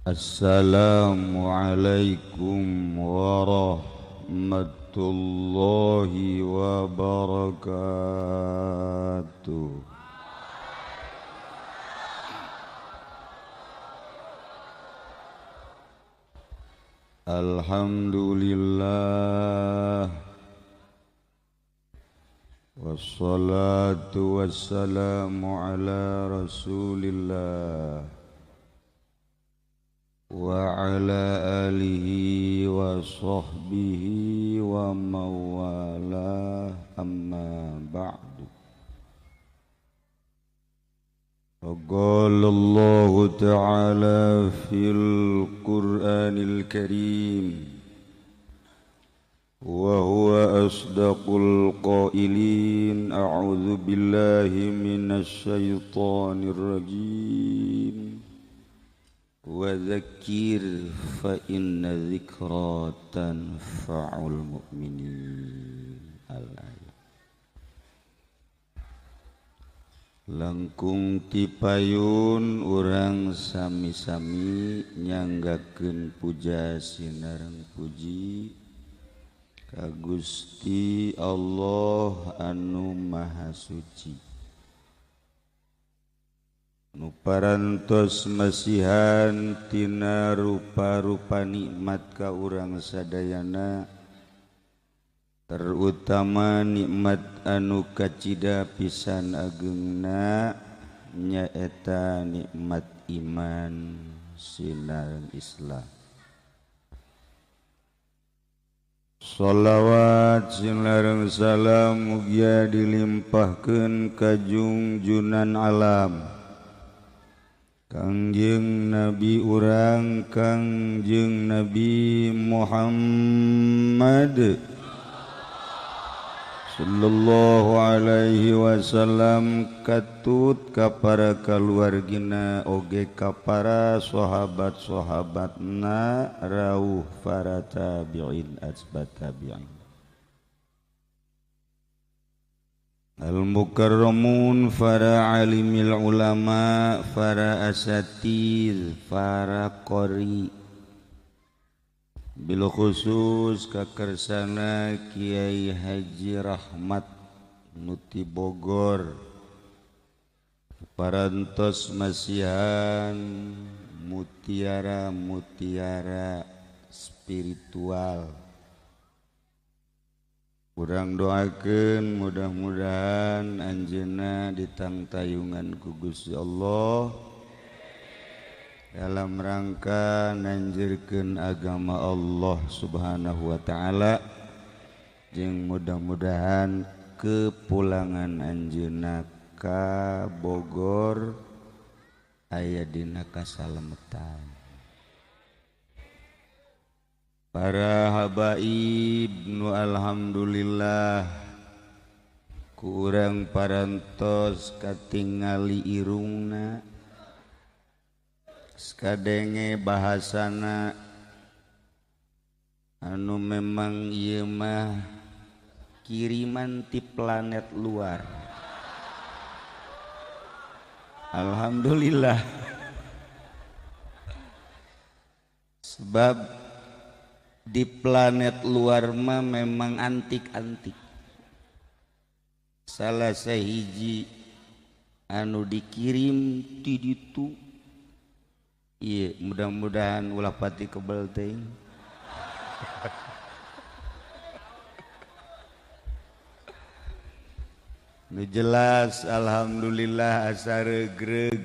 Assalamualaikum warahmatullahi wabarakatuh. Alhamdulillah, wassalatu wassalamu ala rasulillah wa ala alihi wa sahbihi wa mawalah, amma ba'du. Qala Allahu ta'ala fil Qur'anil Karim wa huwa asdaqul qailin, a'udzu billahi minasy syaithanir rajim. Wa dzakir fa inna dzikra tanfa'ul mu'minin. Al-ayat. Langkung tipayun urang sami-sami nyanggakeun puja sinareng puji ka Gusti Allah anu Maha Suci, nu parantos masihan tina rupa-rupa nikmat ka urang sadayana, terutama nikmat anu kacida pisan agengna nyaeta nikmat iman sinareng Islam. Sholawat sinareng salam mugia dilimpahkeun ka jungjunan alam Kangjeng Nabi urang Kangjeng Nabi Muhammad sallallahu alaihi wasallam, katut ka para kaluargina oge ka para sahabat-sahabatna rauh para tabi'in asbat tabi'in al-mukarramun, para alimil ulama, para asatiz, para qori, bil khusus kakersana Kiai Haji Rahmat Nuti Bogor, parantos masihan mutiara-mutiara spiritual. Kurang doakeun mudah-mudahan anjeunna ditangtayungan ku Gusti Allah dalam rangka nanjirkeun agama Allah Subhanahu wa ta'ala, jeung mudah-mudahan kepulangan anjeunna ka Bogor aya dina kasalametan. Para habaib nu alhamdulillah ku urang parantos katingali irungna, sakadenge bahasana anu memang ieu mah kiriman ti planet luar. Alhamdulillah, sebab di planet luar mah memang antik-antik. Salah sahiji anu dikirim ti ditu, iya mudah-mudahan ulah pati kebel teuing. Nu jelas alhamdulillah asa regreg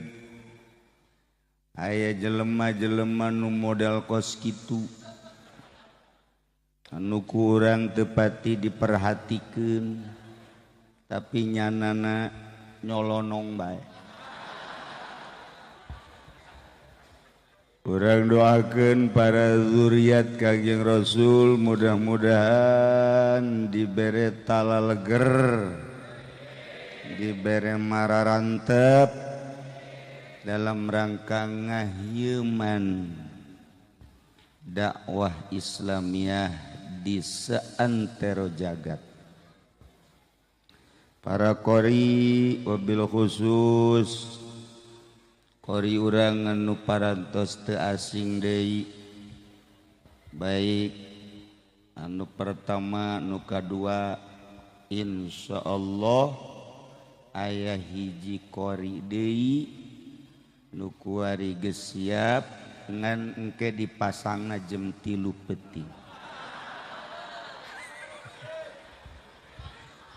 aya jelema-jelema nu modal kos kitu anu kurang tepati diperhatikeun, tapi nyanana nyolonong bae. Urang doakeun para zuriat Kangjeng Rasul mudah-mudahan dibere talaleger, dibere mararantep dalam rangka ngahieman dakwah Islamiyah di seantero jagat. Para qori wabil khusus Qori urang anu parantos teu asing deui baik anu pertama nu kadua insyaallah aya hiji qori deui nu kuari geus siap ngan engke dipasangna jam 3 peuting.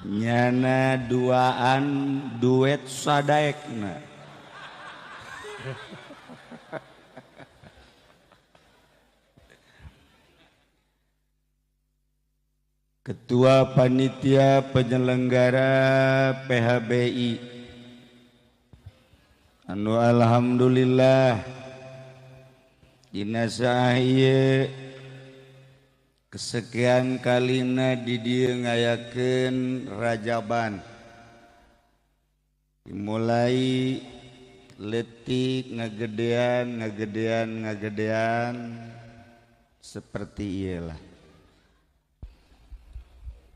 Nyana duaan duet sadaekna. Ketua Panitia Penyelenggara PHBI anu alhamdulillah dina saah ieu kesekian kalina di dieu ngayakeun rajaban dimulai letik ngagedean ngagedean ngagedean seperti iyalah.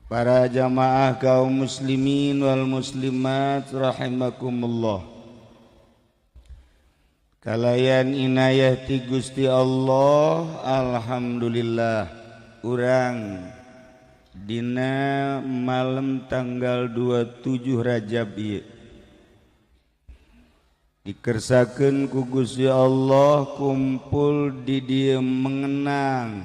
Para jamaah kaum muslimin wal muslimat rahimakumullah. Kalayan inayah ti Gusti Allah, alhamdulillah urang dina malam tanggal 27 Rajab ieu dikersakeun ku Gusti Allah kumpul di dieu mengenang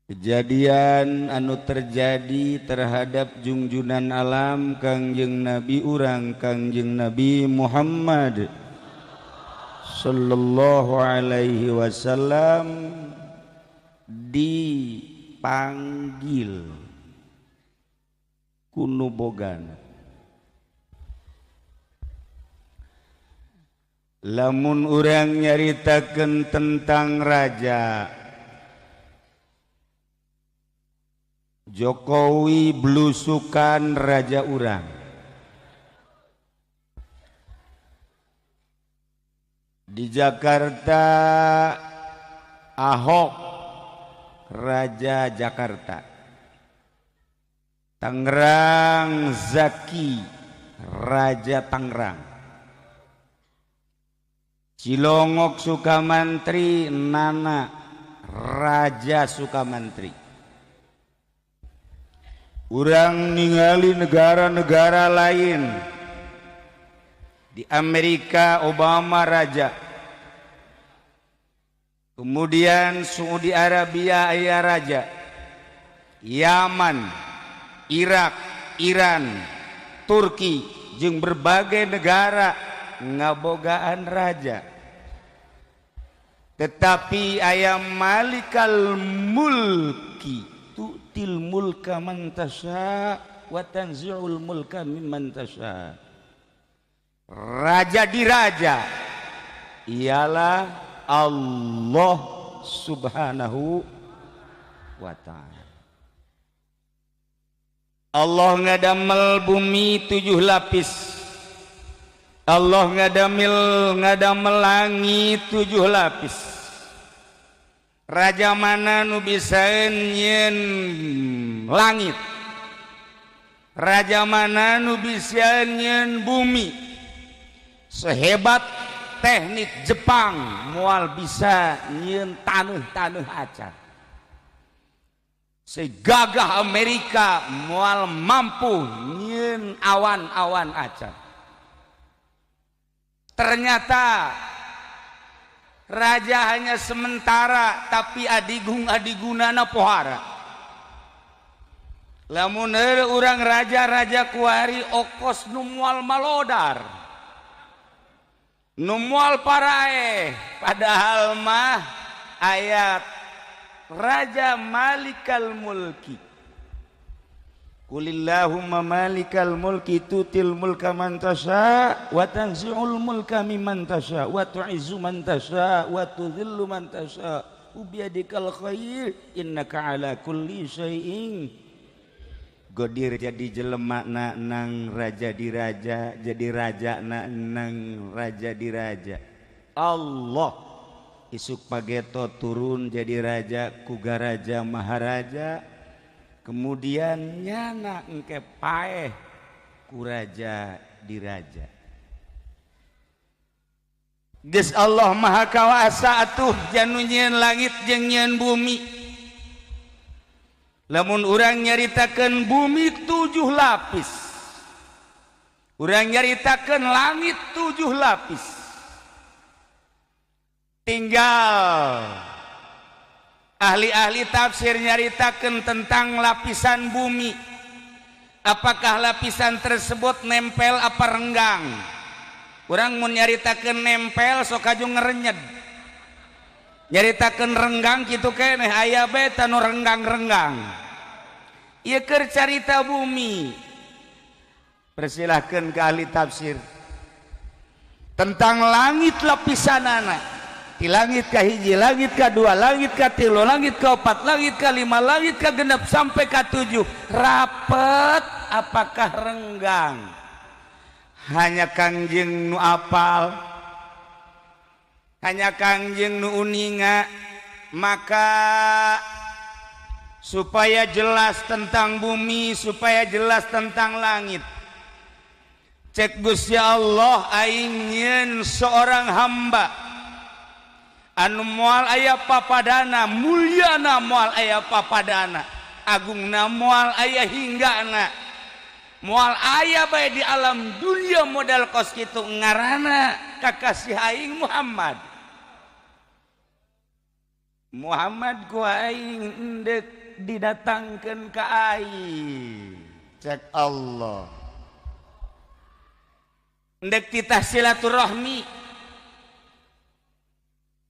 kejadian anu terjadi terhadap jungjunan alam Kangjeng Nabi urang Kangjeng Nabi Muhammad sallallahu alaihi wasallam dipanggil ku nu bogana. Lamun urang nyaritakeun tentang raja Jokowi blusukan raja urang. Di Jakarta Ahok Raja Jakarta. Tangerang Zaki Raja Tangerang. Cilongok Sukamantri Nana Raja Sukamantri. Urang ningali negara-negara lain. Di Amerika Obama raja. Kemudian Saudi Arabia aya raja. Yaman, Irak, Iran, Turki jeung berbagai negara ngabogaan raja. Tetapi aya malikal mulki tu'til mulka man tasya wa tanzi'ul mulka mimman tasya. Raja di raja ialah Allah Subhanahu wa ta'ala. Allah ngadamel bumi 7 lapis. Allah ngadamel langit 7 lapis. Raja mana nu bisa nyieun langit? Raja mana nu bisa nyieun bumi? Sehebat teknik Jepang moal bisa nyieun taneuh-taneuh acan. Segagah Amerika moal mampu nyieun awan-awan acan. Ternyata raja hanya sementara tapi adigung adigunana pohara. Lamun urang raja-raja kuari okos nu moal malodar, nu moal paraeh, padahal mah ayat Raja Malikal Mulki. Qulillahumma malikal mulki tutil mulka man tasya wa tanzi'ul mulka mimman tasya wa tu'izzu man tasya wa tudhillu man tasya biyadikal khair innaka ala kulli syai'in qadir. Jadi jelema na nang raja di raja, jadi raja na nang raja di raja. Allah isuk pageto turun jadi raja kuga raja maharaja. Kemudian nyana engke paeh ku raja diraja. Geus Allah Maha Kawasa atuh janu nyieun langit jeung nyieun bumi. Lamun urang nyaritakeun bumi 7 lapis, urang nyaritakeun langit 7 lapis, tinggal ahli-ahli tafsir nyaritakeun tentang lapisan bumi. Apakah lapisan tersebut nempel apa renggang? Urang mun nyaritakeun nempel sok kaju ngerenyed, nyaritakeun renggang kitu keneh aya bae tanu renggang-renggang. Ieu keur carita bumi. Persilahkeun ke ahli tafsir tentang langit lapisanana. Di langit ka hiji, langit ka dua, langit ka tilu, langit ka opat, langit ka lima, langit ka genep sampai ka 7. Rapet apakah renggang? Hanya Kangjeng nu apal, hanya Kangjeng nu uninga. Maka supaya jelas tentang bumi, supaya jelas tentang langit, cek Gusti Allah aing nyieun seorang hamba anu moal aya papadana, mulyana moal aya papadana, agungna moal aya hinggana, moal aya bae di alam dunia modal kos kitu ngaranna kakasih aing Muhammad. Muhammad ku aing endek didatangkeun ka aing. Cek Allah endek titah silaturahmi.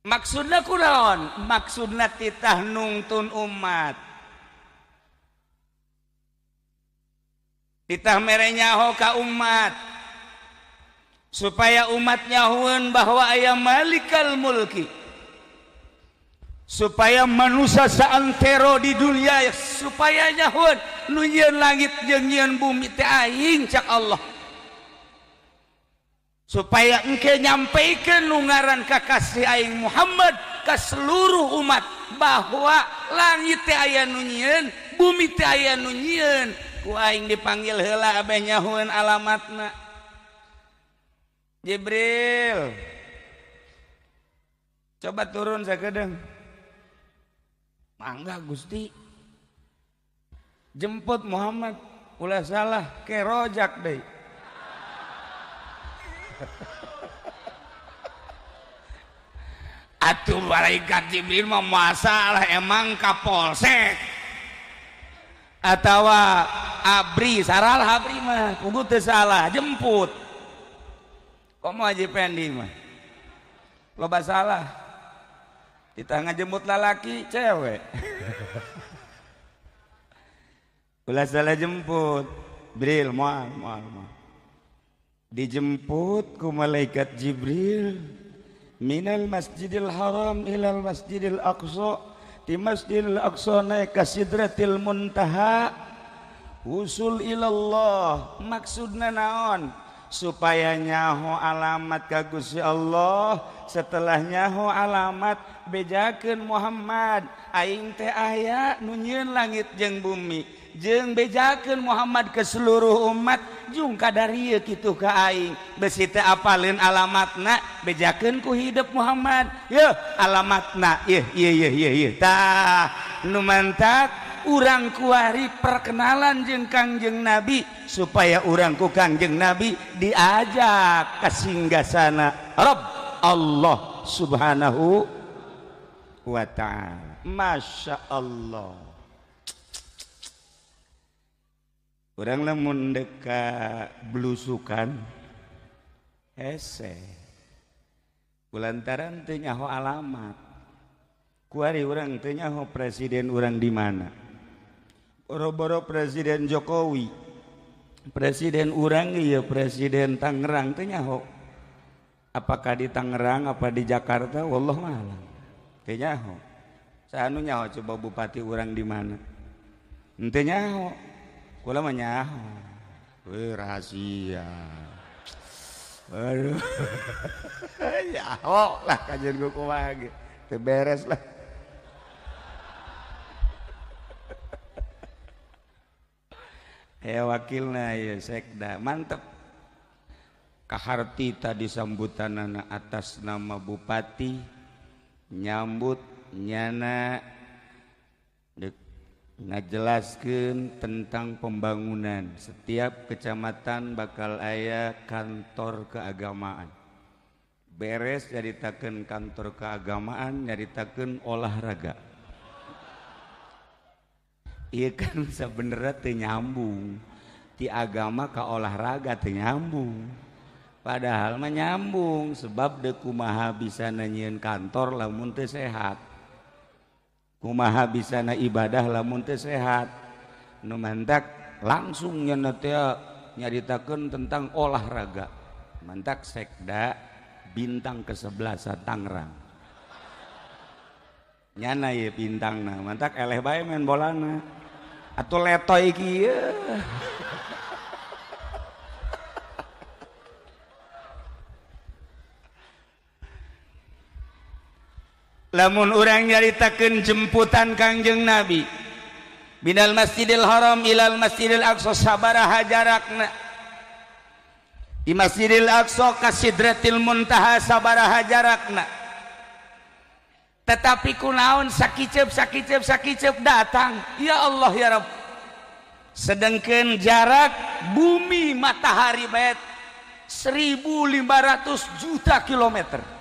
Maksudna kunaon? Maksudna titah nungtun umat, titah mere nyaho ka umat supaya umat nyahueun bahwa aya Malikal Mulki, supaya manusia saantero di dunia supaya nyahueun nu nyieun langit jeung nyieun bumi teh aing cak Allah, supaya engke nyampaikan nu ngaran kakasih aing Muhammad ke seluruh umat bahwa langit teh aya nu nyieun, bumi teh aya nu nyieun. Ku aing dipanggil heula abeh nyahueun alamatna. Jibril, coba turun sakedeung. Mangga Gusti, jemput Muhammad, ulah salah kerojak deui. Atuh malaikat Jibril mah masalah emang kapolsek atawa abri, saral abri mah kudu teu salah jemput. Komo Haji Pendi mah loba salah, kita ngajemput lalaki cewek. Ulah salah jemput Bril, moal moal moal. Dijemput ku malaikat Jibril minal Masjidil Haram ilal Masjidil Aqsa, di Masjidil Aqsa naik ka Sidratil Muntaha, usul ilallah. Maksudna naon? Supaya nyaho alamat ka Gusti Allah. Setelah nyaho alamat, bejakeun Muhammad aing teh aya nu nyieun langit jeung bumi, jeung bejakeun Muhammad ke seluruh umat jung kadarieu kitu ka aing. Besi teh apaleun alamatna, bejakeun ku hidup Muhammad. Yeuh alamatna, yeuh yeuh yeuh yeuh yeuh. Tah nu mantak urang kuari perkenalan jeung Kangjeng Nabi supaya urang ku Kangjeng Nabi diajak ka singgasana Rabb Allah Subhanahu wa ta'ala. Masya Allah. Urang lamun deka blusukan hese kulantaran teu nyaho alamat. Kuari urang teu nyaho presiden urang di mana. Boro-boro Presiden Jokowi, presiden urang ieu presiden Tangerang teu nyaho. Apakah di Tangerang apa di Jakarta, wallahu a'lam. Teu nyaho. Saha nu nyaho coba bupati urang di mana? Henteu nyaho. Kula mah nyaho. Weh rahasia. Aduh. Nyaho lah kajian gua kumaha ge. Teu beres lah. Ya wakilna ya sekda, mantep. Kaharti tadi sambutanana atas nama bupati nyambut nyana ngajelaskeun tentang pembangunan setiap kecamatan bakal aya kantor keagamaan. Beres nyaritakeun kantor keagamaan, nyaritakeun olahraga. Ieu kan sebenarnya teu nyambung. Ti agama ka olahraga teu nyambung. Padahal mah nyambung sebab deuk kumaha bisa nyieun kantor lamun teu sehat. Kumaha bisa na ibadah lamun teu sehat. Nu mantak langsung nyeuna teh nyaritakeun tentang olahraga. Mantak sekda bintang ke-11 Tangerang. Nyana ye bintangna, mantak eleh bae main bolana. Atuh letoy kieu. Lamun urang nyaritakeun jemputan Kangjeng Nabi binal Masjidil Haram ilal Masjidil Aqsa sabaraha jarakna, di Masjidil Aqsa ka Sidratil Muntaha sabaraha jarakna, tetapi kunaon sakiceup sakiceup sakiceup datang ya Allah ya Rabb. Sedangkan jarak bumi matahari bae 1500 juta kilometer.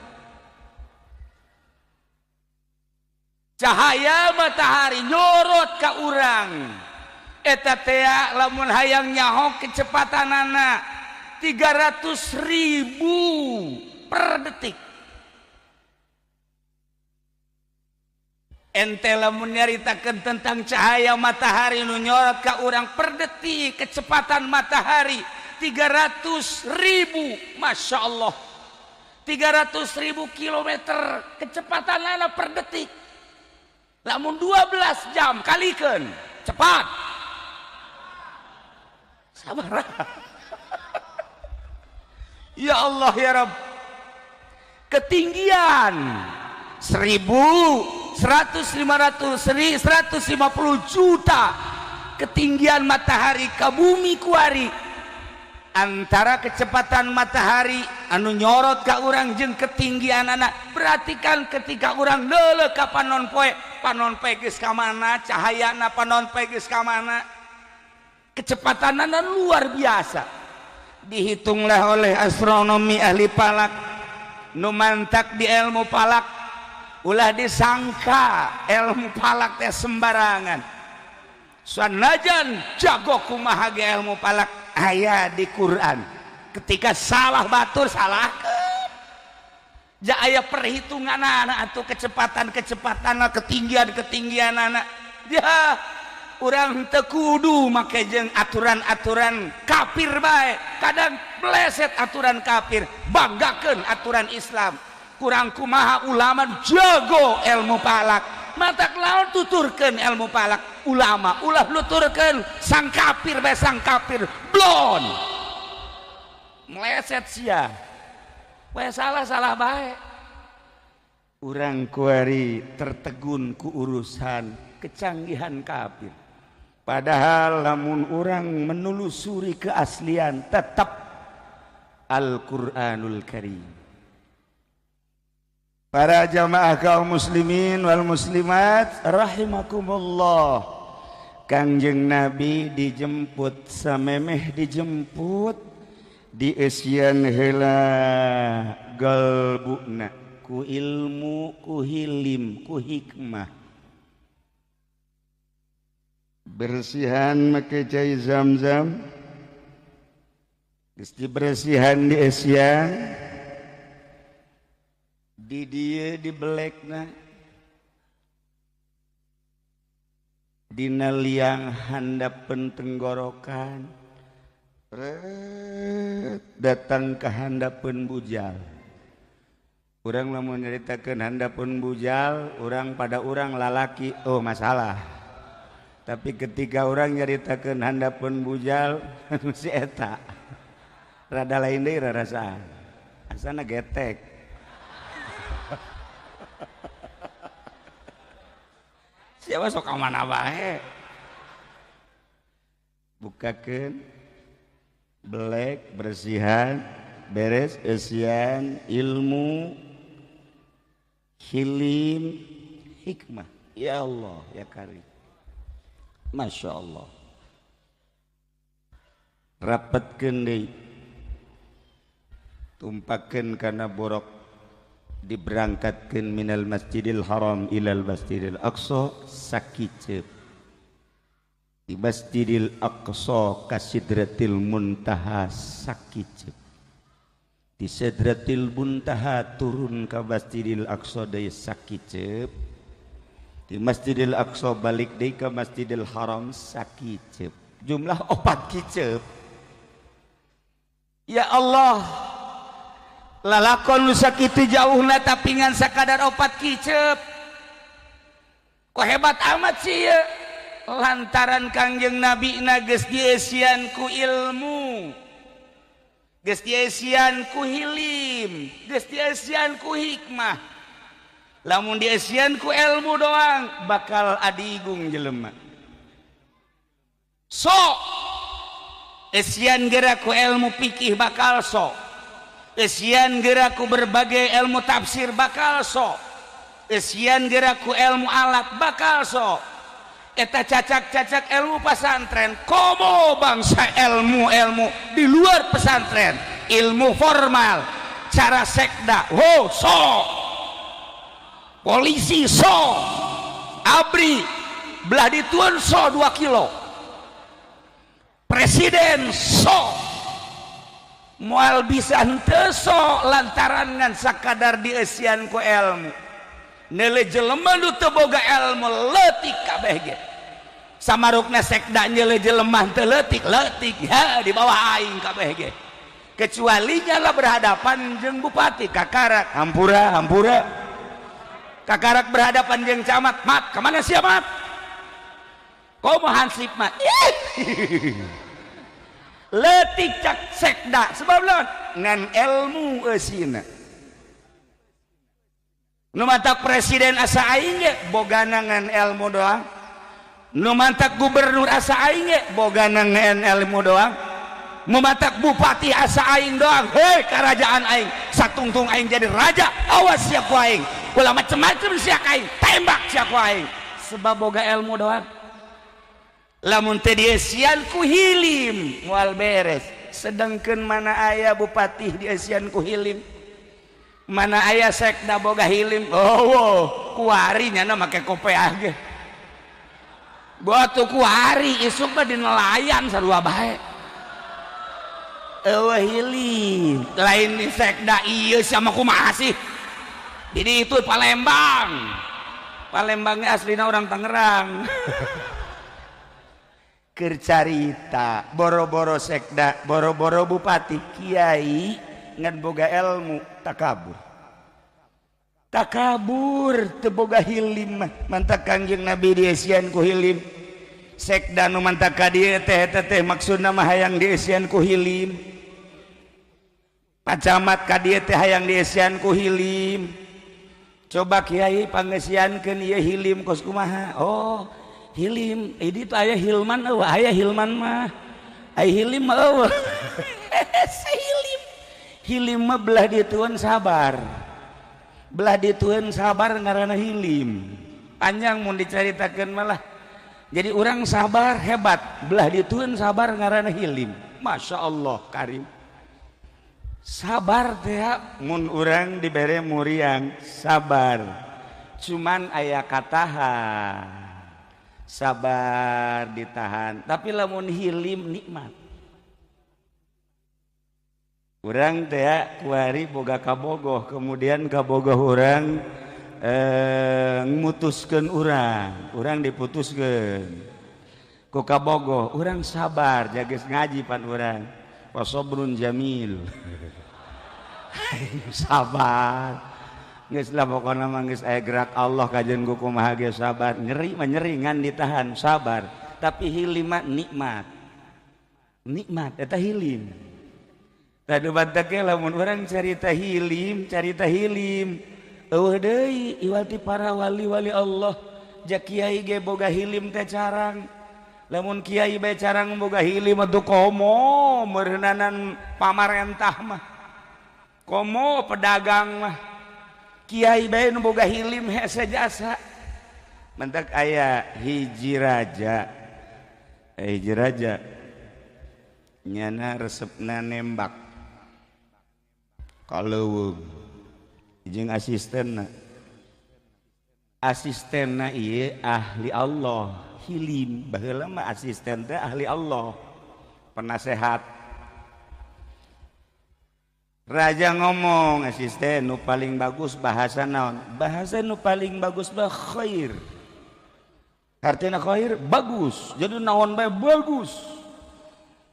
Cahaya matahari nyorot ka urang eta teh lamun hayang nyaho kecepatanana 300.000 per detik. Ente lamun nyaritakeun tentang cahaya matahari nu nyorot ka urang per detik kecepatan matahari 300.000, Masya Allah, 300.000 kilometer kecepatanana per detik. Lamun 12 jam kalikeun cepat. Sabar. Ya Allah ya Rabb. Ketinggian 1.100 500 150 juta ketinggian matahari ke bumi kuari. Antara kecepatan matahari anu nyorot ka urang jeung ketinggian anak. Berarti kan ketika urang leuleuh ka panon poe, panon poe geus ka mana, cahayana panon poe geus ka mana, kecepatanana luar biasa. Dihitunglah oleh astronomi ahli falak nu mantak di ilmu falak, ulah disangka ilmu falak teh sembarangan. Sanajan jago kumaha ge ilmu falak aya di Quran. Ketika salah batur salah ja aya perhitungan anak atau kecepatan-kecepatan ketinggian-ketinggian anak. Ya urang teu kudu make jeung aturan-aturan kafir bae. Kadang pleset aturan kafir, banggakeun aturan Islam. Kurang kumaha ulama jago ilmu falak, matak lawan tuturkeun ilmu falak ulama ulah nuturkeun sang kafir bae, sang kafir blon meleset sia bae, salah-salah bae. Urang kuari tertegun ku urusan kecanggihan kafir, padahal lamun urang menelusuri keaslian tetap Al-Qur'anul Karim. Para jamaah kaum muslimin wal muslimat rahimakumullah. Kangjeng Nabi dijemput samemeh dijemput dieusian heula galbuna ku ilmu, ku hilim, ku hikmah. Bersihan make cai zam-zam. Geus dibersihan dieusian di dieu dibelekna dina liang handapeun tenggorokan, datang ke handapeun bujal. Urang lamun nyaritakeun handapeun bujal, urang pada urang lalaki, oh masalah. Tapi ketika urang nyaritakeun handapeun bujal, si eta rada lain deui rarasaan. Asana getek. Siapa sok ka mana bae. Bukakeun belek bersihan Beres eusian ilmu hilim hikmah. Ya Allah ya Karim. Masya Allah. Rapatkeun deui. Tumpakeun kana borok diberangkatkeun minal Masjidil Haram ilal Masjidil Aqsa sakiceup. Di Masjidil Aqsa ka Sidratil Muntaha sakiceup. Di Sidratil Muntaha turun ka Masjidil Aqsa deui sakiceup. Di Masjidil Aqsa balik deui ka Masjidil Haram sakiceup. Jumlah 4 kiceup. Ya Allah, lalakon nu sakitu jauhna tapi ngan sakadar 4 kiceup. Kok hebat amat sih ya? Lantaran Kangjeng Nabi na geus dieusian ku ilmu, geus dieusian ku hilim, geus dieusian ku hikmah. Lamun dieusian ku ilmu doang bakal adigung jelema. So eusian geura ku ilmu fikih bakal so, eusian geura ku berbagai ilmu tafsir bakal so, eusian geura ku ilmu alat bakal so. Eta cacak-cacak ilmu pesantren, komo bangsa ilmu-ilmu di luar pesantren, ilmu formal, cara sekda, oh so, polisi so, abri belah dituan so 2 kilo, presiden so, moal bisa henteu so lantaran ngan sakadar dieusian ku ilmu. Nele jelema nu teu boga ilmu leutik kabeh ge. Samarukna sekda nyele jelema teu leutik, leutik ya di bawah aing kabeh ge. Kecuali nyala berhadapan jeung bupati kakarak hampura hampura. Kakarak berhadapan jeung camat, mat kemana sia mat? Komo hansip mat. Leutik cak sekda sebab lawan ngan ilmu eusina. Nu mantak presiden asa aing ge bogana ngan ilmu doang. Nu mantak gubernur asa aing ge bogana ngan ilmu doang. Nu mantak bupati asa aing doang. Hei kerajaan aing, satungtung aing jadi raja, awas sia ku aing. Ulah macem-macem sia ka aing, tembak sia ku aing. Sebab boga ilmu doang. Lamun teu dieusian ku hilim moal beres. Sedangkeun mana aya bupati dieusian ku hilim, mana aya sekda boga hilim, oh wow, kuari nyana make kopeah ge. Batu kuari isuk mah di nelayan sarua bae. Eueuh hilim, lain di sekda ieu sama kumaha sih? Jadi itu Palembang. Palembangnya aslina orang Tangerang. Keur carita boro-boro sekda, boro-boro bupati, kiai ngan boga ilmu takabur. Takabur teu boga hilim mah. Mantak Kangjeng Nabi dieusian ku hilim. Sekda nu mantak ka dieu teh eta teh maksudna mah hayang dieusian ku hilim. Pacamat ka dieu teh hayang dieusian ku hilim. Coba kiai pangeusiankeun ieu hilim kos kumaha? Oh, hilim ini tuh aya hilman eueuh, aya hilman mah. Aya hilim mah eueuh. Hilim. Hilim mah belah dituan sabar. Belah dituan sabar ngaranna hilim. Panjang mun dicaritakeun malah. Jadi orang sabar hebat, belah dituan sabar ngaranna hilim. Masya Allah Karim. Sabar teh mun urang dibere muriang sabar. Cuman aya katahan. Sabar ditahan, tapi lamun hilim nikmat. Urang teh kuari boga kabogoh, kemudian kabogoh urang mutuskeun urang, urang diputuskeun ku kabogoh, urang sabar jages ngaji pan urang. Wasobrun jamil. Sabar. Geus lah pokona mah geus aya gerak Allah kajeun ku kumaha ge sabar. Nyeri mah nyeri ngan ditahan sabar, tapi hilim mah nikmat. Nikmat eta hilim. Tadu batak ge lamun urang carita hilim, carita hilim. Eueuh deui iwal ti para wali-wali Allah. Ja kiai ge boga hilim teh carang. Lamun kiai bae carang boga hilim atuh komo meureunanan pamarentah mah. Komo pedagang mah kiai bae nu boga hilim hese jasa. Mentak aya hiji raja. Hiji raja nyana resepna nembak. Kaleuweung jeung asistenna. Asistenna ieu ahli Allah, hilim. Baheula mah asisten teh ahli Allah, penasehat. Raja ngomong asisten nu paling bagus bahasa naon? Bahasa nu paling bagus mah khair. Artinya khair bagus. Jadi naon bae bagus.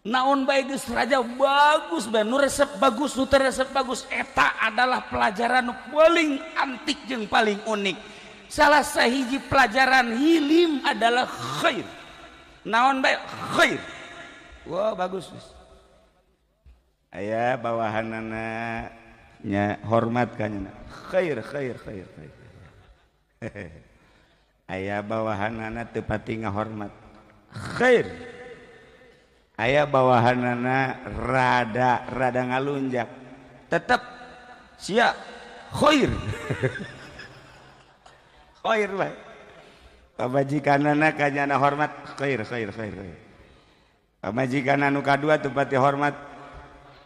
Naon bae geus raja bagus bae, nu resep bagus, nu teu resep bagus. Eta adalah pelajaran nu paling antik jeung paling unik. Salah sahiji pelajaran hilim adalah khair. Naon bae khair. Wah, bagus. Aya bawahanana nya hormat ka nya. Khair khair khair khair. Aya bawahanana teu pati ngahormat. Khair. Aya bawahanana rada rada ngalunjak. Tetep sia khair. Khair bae. Pamajikanana ka nyana hormat khair khair khair khair. Pamajikanana nu kadua teu pati hormat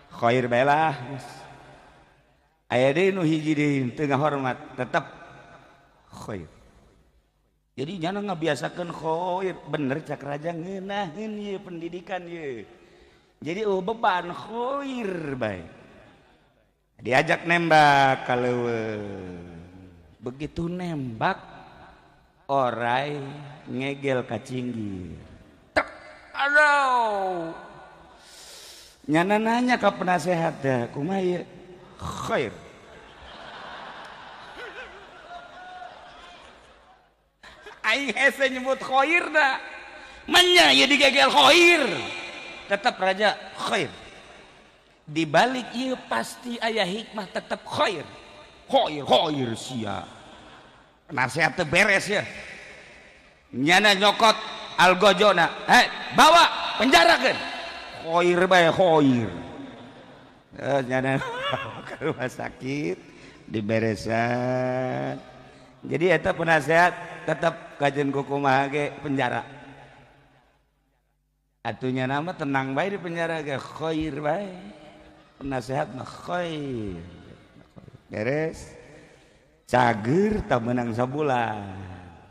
khair bae lah. Aya deui nu hiji deui teu ngahormat tetep khair. Jadi nyana ngabiasakeun khair, bener cak raja ngeunaheun ieu pendidikan ieu. Jadi beban khair bae. Diajak nembak kaleuweung. Begitu nembak orai ngegel ka cinggir. Tek, aduh. Nyana nanya ka penasehat teh, kumaha ieu? Khair. Aing hese nyebut khair da. Menya ieu digegel khair. Tetap raja khair. Di balik ieu pasti aya hikmah tetap khair. Khair khair sia. Penasehat teu beres ya. Nyana nyokot algojona, hei bawa penjarakeun. Khair bae khair. Nyana ke rumah sakit diberesan. Jadi eta penasehat tetap kajen kukumaha ge penjara. Atunya nama tenang bae di penjara ge khair bae. Penasehat mah khair. Beres. Cager tak menang sabulan.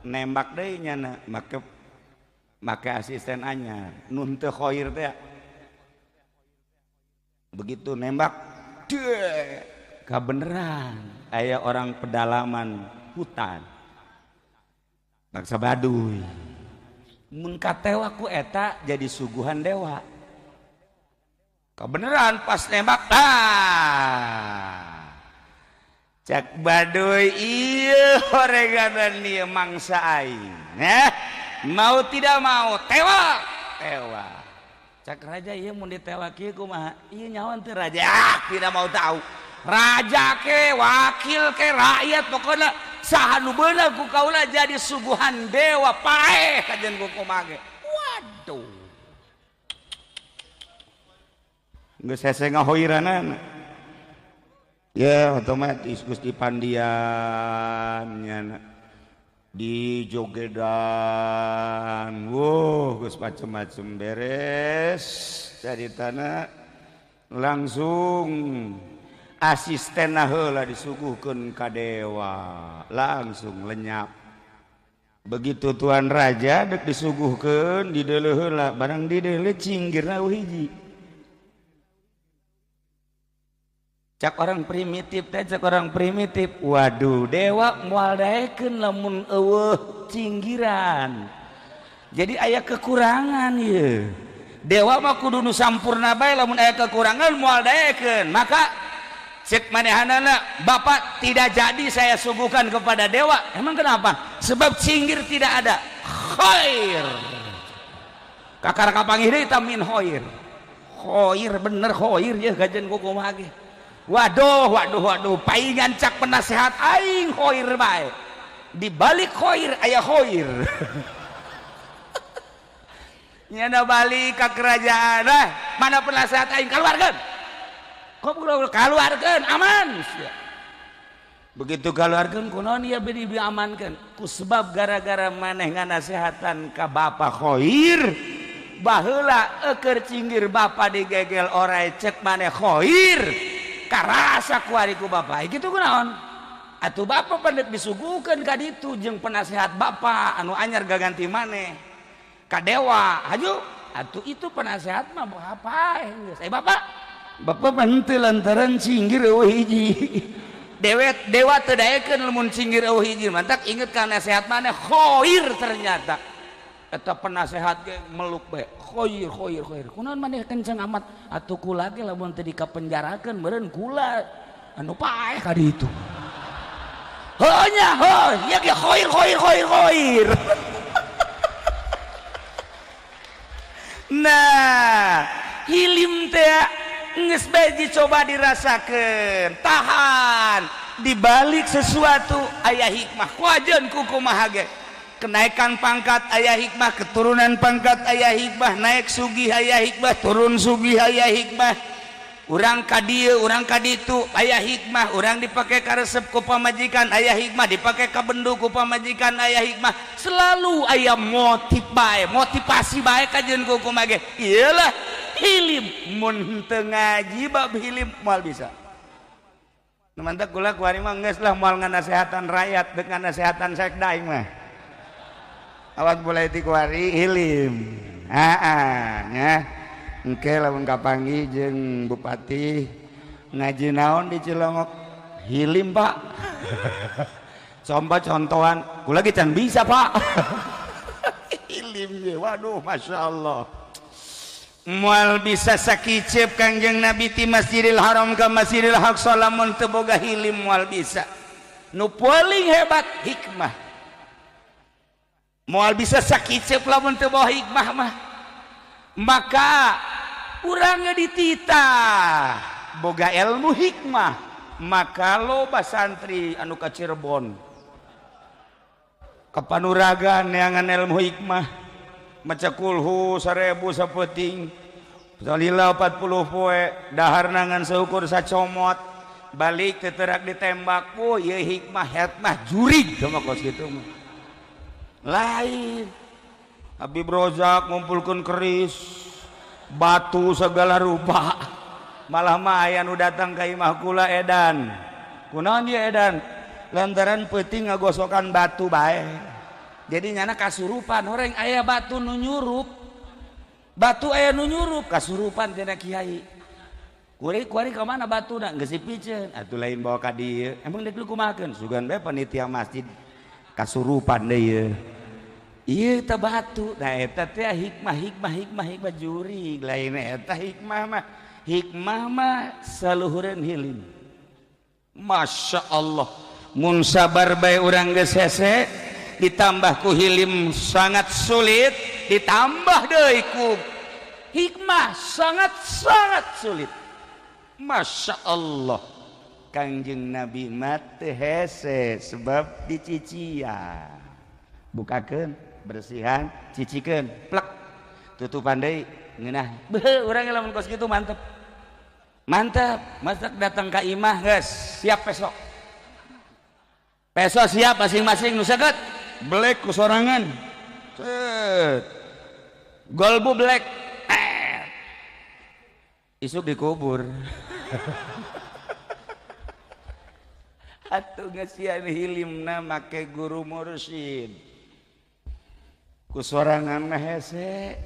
Nembak deui nyana make make asisten anyar. Nun teu khair teh. Begitu nembak deh kabeneran aya orang pedalaman hutan bangsa Baduy mun katewa ku eta jadi suguhan dewa. Kebeneran pas nembak cak Baduy ieu horeganan ieu mangsa aing mau tidak mau tewak tewak. Cak raja ieu mun ditewak ieu kumaha ieu nyawan teu raja tidak mau tahu. Raja ke wakil ke rakyat pokoknya saha nu beunang ku kaula jadi suguhan dewa paeh kajen ku kumaha ge. Waduh. Geus hese ngahoiranana. Ya otomatis Gusti Pandian nyana di jogedan. Wuh geus macem-macem beres caritana langsung asisten heula disuguhkeun ka dewa langsung lenyap. Begitu tuan raja dek disuguhkeun dideuleu heula barang dideuleu cinggirna hiji. Cak orang primitif teh cak orang primitif waduh dewa moal daekeun lamun eueuh cinggiran. Jadi aya kekurangan ieu. Dewa mah kudu nu sampurna bae lamun aya kekurangan moal daekeun. Maka cek manehanana bapak tidak jadi saya suguhkan kepada dewa. Emang kenapa? Sebab cinggir tidak ada. Khair. Kakara kapanggih deui ta min khair. Khair bener khair ya gajen kumaha ge. Waduh waduh waduh paingan cak penasehat aing khair bae. Di balik khair aya khair. Nyana balik ka kerajaan mana penasehat aing keluarkeun. Keluarkan aman sia. Begitu keluarkan kunaon ieu bedi diamankeun ku sebab gara-gara maneh nganasehatan ka Bapak Khoir. Baheula eukeur cinggir bapa digegel orai cek maneh Khoir. Karasa kuari ku bapa kitu kunaon? Atuh bapa pandek disuguhkeun ka ditu jeung penasehat bapa anu anyar gaganti maneh. Ka dewa haju atuh itu penasehat mah apa geus. Eh bapak, bapak mah henteu lantaran cinggir eueuh hiji. Dewet dewa teu daekeun lamun cinggir eueuh hiji mantak inget ka nasehat maneh Khoir ternyata. Eta penasehat ge meluk bae Khoir Khoir Khoir. Kunaon maneh kenceng amat atuh kula ge lamun teu dikapenjarakeun meureun kula anu paeh ka ditu. Heuh nya heuh ieu ge Khoir Khoir Khoir Khoir. Nah, hilim teh geus bae dicoba dirasakeun, tahan dibalik sesuatu aya hikmah. Kuajeun ku kumaha ge. Kenaikan pangkat aya hikmah, keturunan pangkat aya hikmah, naik sugih aya hikmah, turun sugih aya hikmah. Urang ka dieu, urang ka ditu aya hikmah, urang dipake karesep ku pamajikan aya hikmah, dipake ka bendu ku pamajikan aya hikmah. Selalu aya motif bae, motivasi bae kajeun ku kumaha ge. Iyalah hilim mun henteu ngaji bab hilim moal bisa. Nu mantak kula kuari mah geus lah moal nganasehatan rakyat deuk nganasehatan sekda aing mah. Awas mulai ti kuari hilim. Heeh nya. Engke lamun kapanggih jeung bupati ngaji naon di Cilongok hilim Pak. Coba contohan kula ge can bisa Pak. Hilim ge waduh masyaallah. Moal bisa sakiceup Kangjeng Nabi ti Masjidil Haram ka Masjidil Aqsa lamun teu boga hilim moal bisa. Nu paling hebat hikmah. Moal bisa sakiceup lamun teu boga hikmah mah. Maka urangnya dititah boga ilmu hikmah, maka loba santri anu ka Cirebon kapanuragan neangan ilmu hikmah maca kulhu 1000 sapeuting salila 40 poe dahar nangan seukur sacomot balik teterak ditembak. Oh ieu hikmah hikmah jurig sama kos kitu mah. Lain Habib Rozak ngumpulkeun keris batu segala rupa, malah mah aya nu datang ka imah kula edan. Kunaon dia edan? Lantaran peuting ngagosokan batu bae. Jadi nyana kasurupan horeng aya batu nu nyurup. Batu aya nu nyurup kasurupan tina kiai. Kuari-kuari ka mana batuna? Geus dipiceun. Atuh lain bawa ka dieu. Emang deuk dikumahakeun? Sugan bae panitia masjid kasurupan deui ieu. Ieu teh batu. Nah eta teh hikmah hikmah hikmah hikmah jurig. Lain eta hikmah mah. Hikmah mah saluhureun hilim. Masya Allah. Mun sabar bae urang geus hese, ditambah ku hilim sangat sulit, ditambah deui ku hikmah sangat-sangat sulit. Masya Allah. Kangjeng Nabi mah teu hese sebab dicician. Bukakeun, bersihan, cicikeun, plek. Tutupan deui ngeunah. Beuh, urang lamun kos kitu mantep. Mantep, masak datang ka imah geus, siap besok. Besok siap masing-masing nu seukeut. Belek ku sorangan. Set. Golbu belek. Isuk dikubur. Atuh ngesian hilimna make guru mursyid. Ku sorangan mah hese.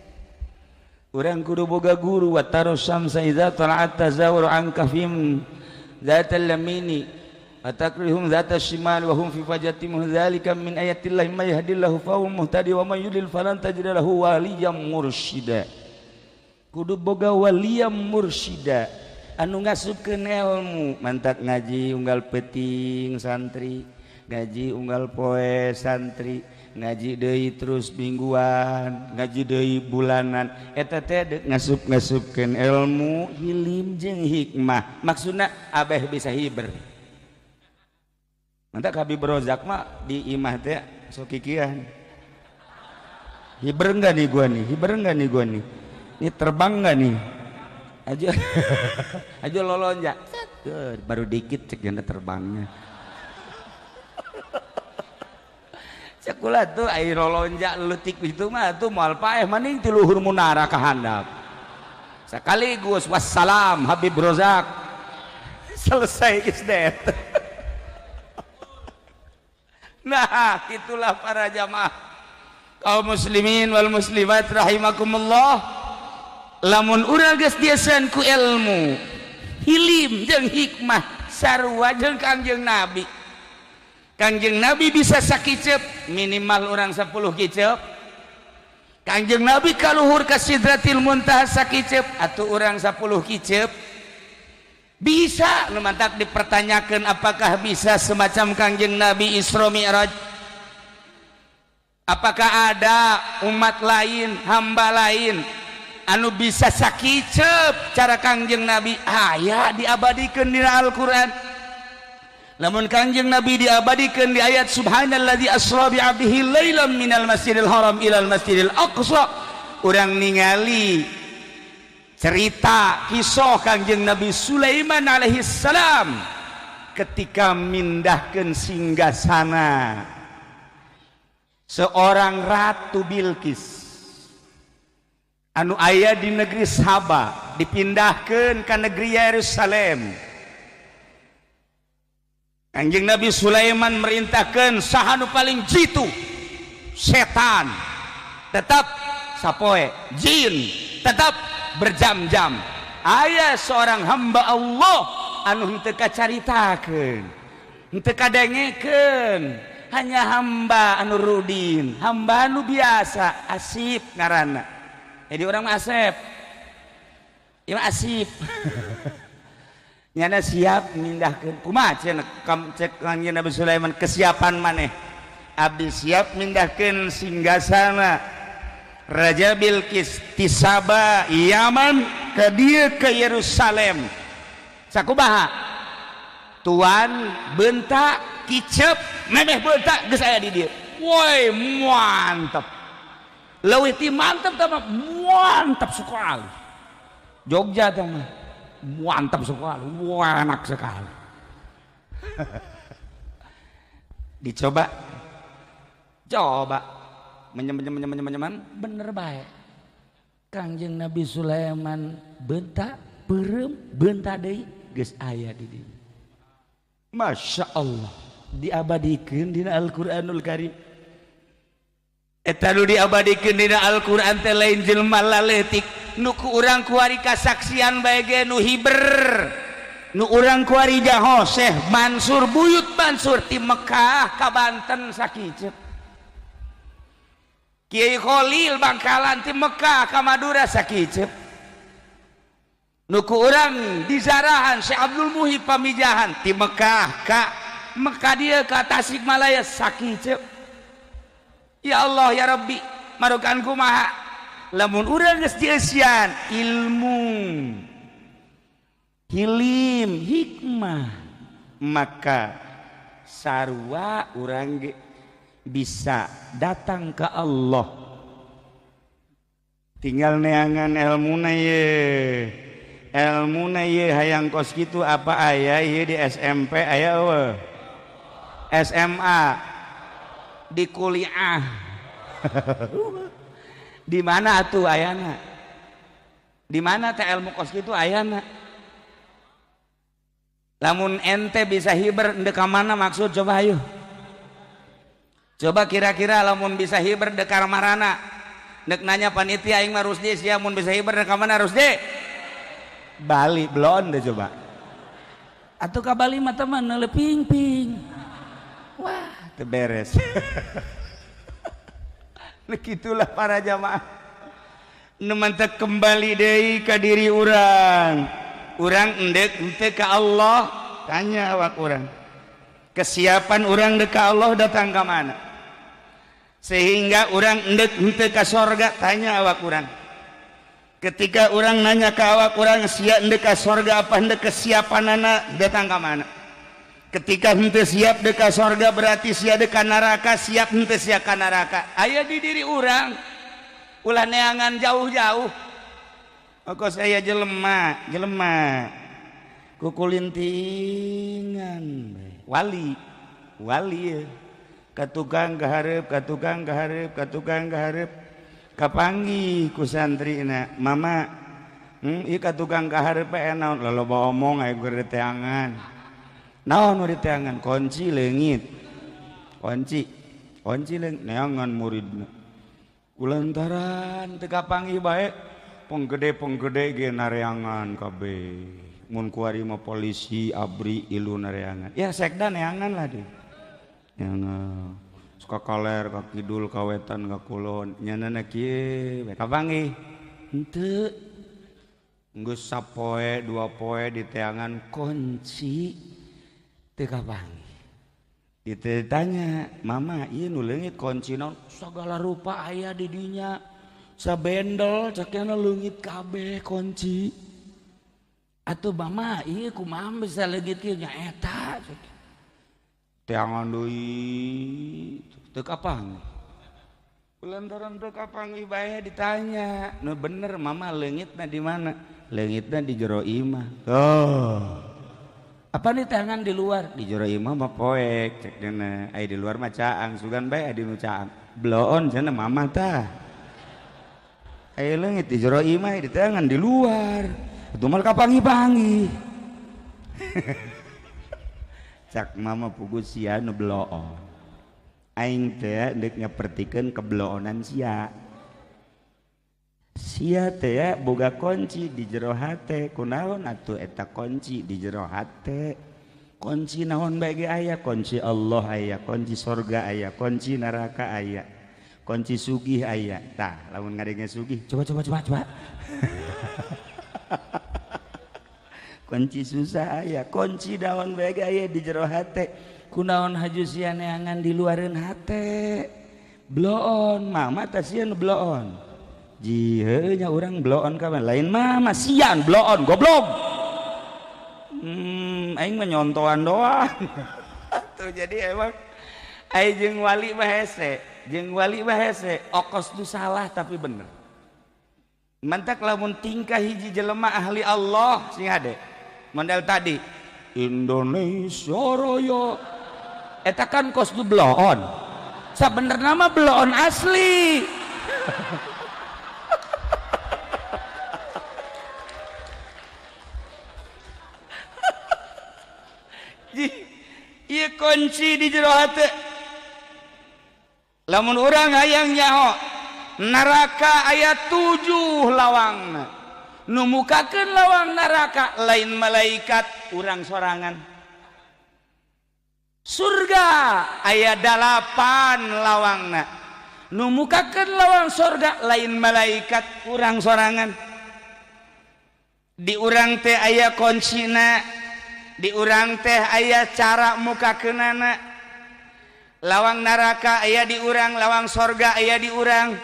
Urang kudu boga guru wa taru syamsa idza tala'at tazawuru an kafim dzatal yamini atakrihum dzata shimal wa hum fi fajatin dzalika min ayatillahi may yahdillahu fa huwa muhtadi wa may yudlil falan tajid lahu waliyyan mursyida. Kudu boga waliyyan mursyida anu ngasupkeun ilmu, mantak ngaji unggal peuting santri, ngaji unggal poe santri, ngaji deui terus mingguan, ngaji deui bulanan, eta teh deuk ngasup-ngasupkeun ilmu hilim jeung hikmah. Maksudna abeh bisa hiber. Mantak Habib Rozak mah di imah teh sok kikian. Hiber enggak nih gua nih? Hiber enggak nih gua nih? Ini terbang enggak nih? Aja aja lolonjak. Baru dikit cek janda terbangnya. Cekula tuh air lolonjak leutik itu mah tuh moal paeh maning ti luhur munara ka handap. Sekaligus wassalam Habib Rozak. Selesai geus det. Nah, itulah para jamaah kaum muslimin wal muslimat rahimakumullah. Lamun urang geus diasan ku ilmu, hilim jeung hikmah sarua jeung Kangjeng Nabi. Kangjeng Nabi bisa sakiceup minimal urang 10 kiceup. Kangjeng Nabi kaluhur ka Sidratil Muntaha sakiceup atuh urang 10 kiceup. Bisa nu mantak dipertanyakan apakah bisa semacam Kangjeng Nabi Isra Mi'raj? Apakah ada umat lain, hamba lain anu bisa sakiceup cara Kangjeng Nabi? Aya diabadikeun dina Al-Qur'an. Lamun Kangjeng Nabi diabadikeun di ayat subhanalladzi asra bi 'abdihi lailan minal masjidil haram ilal masjidil aqsa, urang ningali cerita kisah Kangjeng Nabi Sulaiman alaihi salam ketika mindahkeun singgasana seorang Ratu Bilqis anu aya di negeri Saba dipindahkeun ka negeri Yerusalem. Kangjeng Nabi Sulaiman merintahkeun saha nu paling jitu setan tetap sapoe, jin tetap berjam-jam. Aya seorang hamba Allah anu henteu kacaritakeun, henteu kadengekeun, hanya hamba anu rudin, hamba anu biasa, Asip ngaranna. Jadi orang mah Asep, ieu mah Asip. Nyana siap mindahkeun. Kumaha cenah cek Kangjeng Nabi Sulaiman kesiapan maneh? Abdi siap mindahkeun singgasana Raja Bilqis ti Saba Yaman ke dieu ke Yerusalem. Sakumaha? Tuan bentak kicep memeh bentak geus aya di dieu. Woi mantap. Leuwih ti mantap tah mah mantap sekali. Jogja tah mah mantap sekali, wah enak sekali. Dicoba. Coba menyem bener baik. Kangjeng Nabi Sulaiman bentak peureum bentak deui geus aya di dieu. Masya Allah diabadikeun dina Al-Qur'anul Karim. Eta nu diabadikeun dina Al-Qur'an teh lain jelema laletik nu ku urang kuari kasaksian bae ge nu hiber. Nu urang kuari jaho Syekh Mansur Buyut Mansur ti Mekah ka Banten sakiceup. Kiai Khalil Bangkalan ti Mekah ka Madura sakiceup. Nu ku urang dizarahan Syekh Abdul Muhib Pamijahan ti Mekah ka Mekah dieu ka Tasikmalaya sakiceup. Ya Allah ya Rabbi marokan kumaha lamun urang geus dieusian ilmu hilim hikmah maka sarua urang ge bisa datang ke Allah. Tinggal neangan elmuna ye, elmuna ye hayang kos kitu apa aya ye di SMP aya eueuh, SMA, di kuliah. Di mana atuh ayana? Di mana teh ilmu kos kitu ayana? Lamun ente bisa hiber ndek ka mana maksud coba ayo. Coba kira-kira lamun bisa hiber dek ka marana. Ndek nanya panitia aing mah Rusdi sia mun bisa hiber dek ka mana Rusdi? Bali belon deh coba. Atuh ka Bali mah teman ping-ping. Wah, teu beres. Begitulah para jamaah. Nu mantak kembali deui ka diri urang. Urang endek henteu ka Allah, tanya awak urang. Kesiapan urang dek ka Allah datang ka mana? Sehingga urang endek henteu ka sorga, tanya awak urang. Ketika urang nanya ka awak urang sia endek ka sorga apa endek kesiapanana datang ka mana? Ketika henteu siap dek ka sorga berarti sia dek ka neraka, siap henteu sia ka neraka. Aya di diri urang. Ulah neangan jauh-jauh. Kok saya jelema jelema kukulintingan wali wali ya. Ka tukang kahareup, ka tukang kahareup, ka tukang kahareup, kapanggih ku santrina, "Mama, ieu ka tukang kahareup bae naon?" Loloba omong aya keur diteangan. Naon nu diteangan? Kunci leungit, kunci, kunci leungit. Neangan muridna kulantaran teu kapanggih bae, penggede-penggede ge nareangan kabeh. Mun kuari mah polisi, ABRI, ilu nareangan ya, sekda neangan lah deh, neangan suka kaler, ka kidul, ka wetan, ka kulon, nyanana kieu bae kapanggih henteu. Geus sapoe 2 poe diteangan kunci teu kapanggih. Ditanya, "Mama, ieu nu leungit kunci naon?" "Sagala rupa aya di dinya, sabendel," cekna, "leungit kabeh kunci." "Atuh Mama, ieu kumaha bisa leungit kieu?" "Nya eta cek." Teangan deui teu kapanggih. Lantaran teu kapanggih bae ditanya, "Nu bener Mama, leungitna di mana?" "Leungitna di jero imah." "Oh, apa nih tangan di luar?" "Di jero imah mah poek," cek dina, "ai di luar mah caang, sugan bae di nu caang." "Bloon," cenah mama tah. Aya leungit di jero imah, di tangan di luar itu mah kapanggih-panggih. Cak mama, "Puguh sia nu bloon. Aing teh deuk nyapertikeun kebloonan sia. Sia teh boga kunci di jero hate. Kunaon atuh eta kunci di jero hate? Kunci naon bae ge aya, kunci Allah aya, kunci sorga aya, kunci neraka aya, kunci sugih aya. Tah, lamun ngadenge sugih, coba coba coba coba. Kunci susah aya, kunci naon bae ge aya di jero hate. Kunaon haju sia neangan di luareun hate? Bloon mama tah, sia nu bloon." "Ji, nya urang bloon kawan." "Lain mama, sian bloon, goblok. Aing mah nyontoan doang." Tuh, jadi emang aing jeung wali mah hese, jeung wali mah hese, okos tu salah tapi bener. Mantak lamun tingkah hiji jelema ahli Allah sing hade. Model tadi Indonesia Raya eta kan kos tu bloon. Sabenerna mah bloon asli. Ieu kunci di jero hate. Lamun urang hayang nyaho, neraka aya 7 lawangna. Nu mukakeun lawang neraka lain malaikat, urang sorangan. Surga aya 8 lawangna. Nu mukakeun lawang surga lain malaikat, urang sorangan. Di urang teh aya kuncina, di urang teh aya cara mukakeunana. Lawang neraka aya di urang, lawang sorga aya di urang.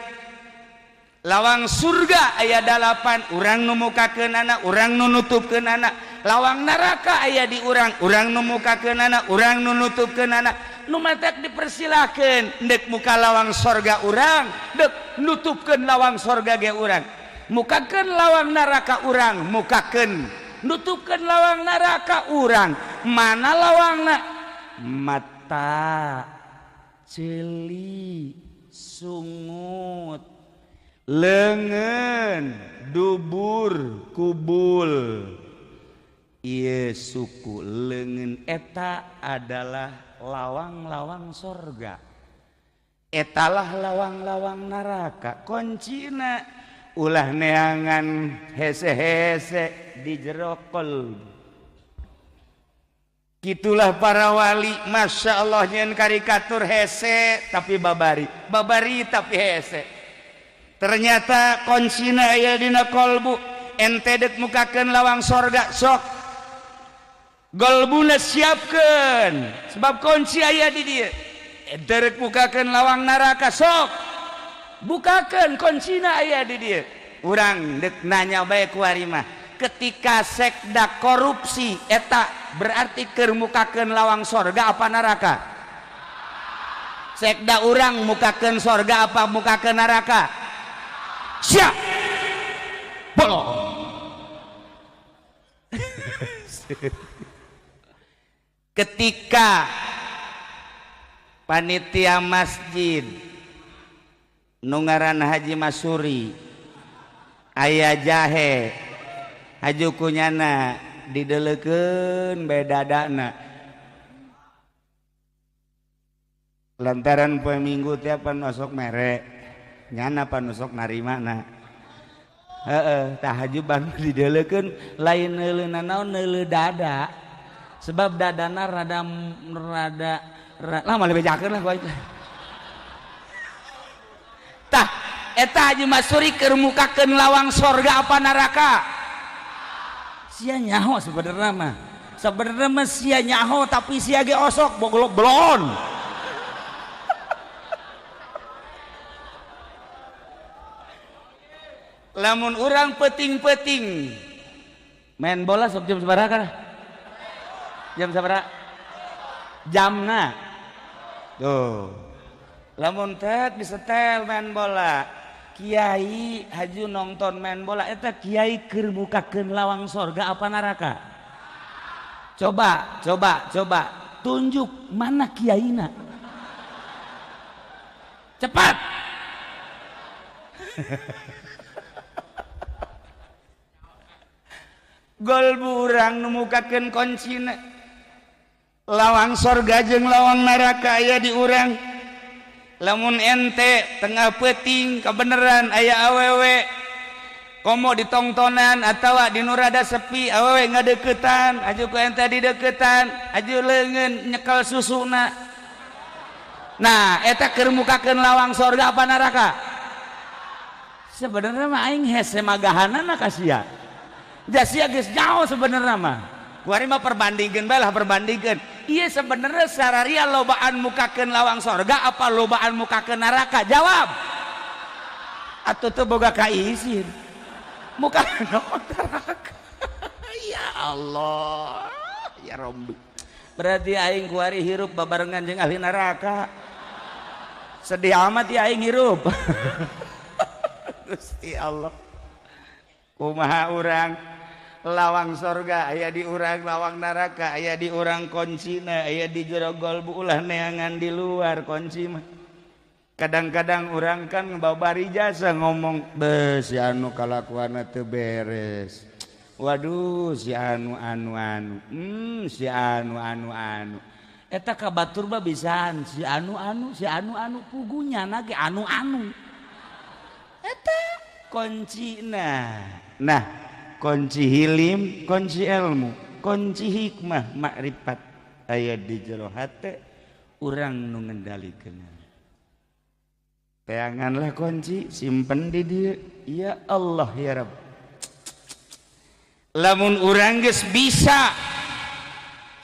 Lawang surga aya 8, urang nu mukakeunana, urang nu nutupkeunana. Lawang neraka aya di urang, urang nu mukakeunana, urang nu nutupkeunana. Nu matak dipersilahkeun deuk muka lawang sorga urang, deuk nutupkeun lawang sorga ge urang. Mukakeun lawang neraka urang, mukakeun nutupkeun lawang neraka urang. Mana lawangna? Mata, ceuli, sungut, leungeun, dubur, kubul. Ieu suku leungeun eta adalah lawang-lawang sorga, etalah lawang-lawang neraka. Kuncina ulah neangan hese-hese di jero kolbu. Gitulah para wali, masya Allah, nyen karikatur hese tapi babari, babari tapi hese. Ternyata kuncina aya dina kolbu. Ente dek mukakeun lawang sorga, sok golbuna siapkeun, sebab kunci aya di dieu. Ente rek mukakeun lawang neraka, sok bukakeun, kuncina aya di dieu. Urang dek nanya bae kuari mah, ketika sekda korupsi eta berarti keur mukakeun lawang sorga apa neraka? Sekda urang mukakeun sorga apa mukakeun neraka? Siap bolong. Ketika panitia masjid nu ngaran Haji Masuri aya jahe haju kunyana didelekeun bae dadana lantaran poe Minggu teh pan osok mere nyana pan osok narimana heeh tah haju ban didelekeun lain neuleuna naon neuleu dada sebab dadana rada rada lah mah bejakeun lah ku tah eta Haji Masuri keur mukakeun lawang sorga apa neraka sia nyaho sebenarnya mah sebenarnya mah sia nyaho tapi sia ge osok boglok blon lamun urang peting-peting main bola sok jam sabaraha kana jam sabaraha jamna tuh lamun tet disetel main bola kiai haju nonton main bola eta kiai keur mukakeun lawang sorga apa neraka coba coba coba tunjuk mana kiaina cepat gol burang nu mukakeun kuncina lawang sorga jeung lawang neraka aya di urang lamun ente tengah peting kebenaran aya awewe komo ditongtonan atawa di nu rada sepi awewe ngadeukeutan aju ku ente dideukeutan aju leungeun nyekel susuna nah eta keur mukakeun lawang sorga apa neraka sebenarnya mah aing hese magahanana ka sia sia geus jauh sebenarnya mah kuari mah perbandingkeun bae lah perbandingkeun iya sebenarnya sararia lobaan mukakeun lawang sorga apa lobaan mukakeun neraka jawab atuh teu boga kaisin muka neraka ya Allah ya Rabbi berarti aing kuari hirup babarengan jeung ahli neraka sedih amat ya aing hirup Gusti Allah kumaha urang lawang sorga aya di urang lawang neraka aya di urang kuncina aya di jero golbu ulah neangan di luar kunci mah kadang-kadang urang kan babari jasa ngomong be si anu kalakuanna teu beres waduh si anu anu anu si anu anu anu eta ka batur mah bisaan si anu anu si anu anu pugunya na ge anu anu eta kuncina nah kunci hilim, kunci ilmu, kunci hikmah makrifat aya di jero hate urang nu ngendalikeun. Teanganlah kunci, simpen di dieu. Ya Allah ya Rabb. Lamun urang geus bisa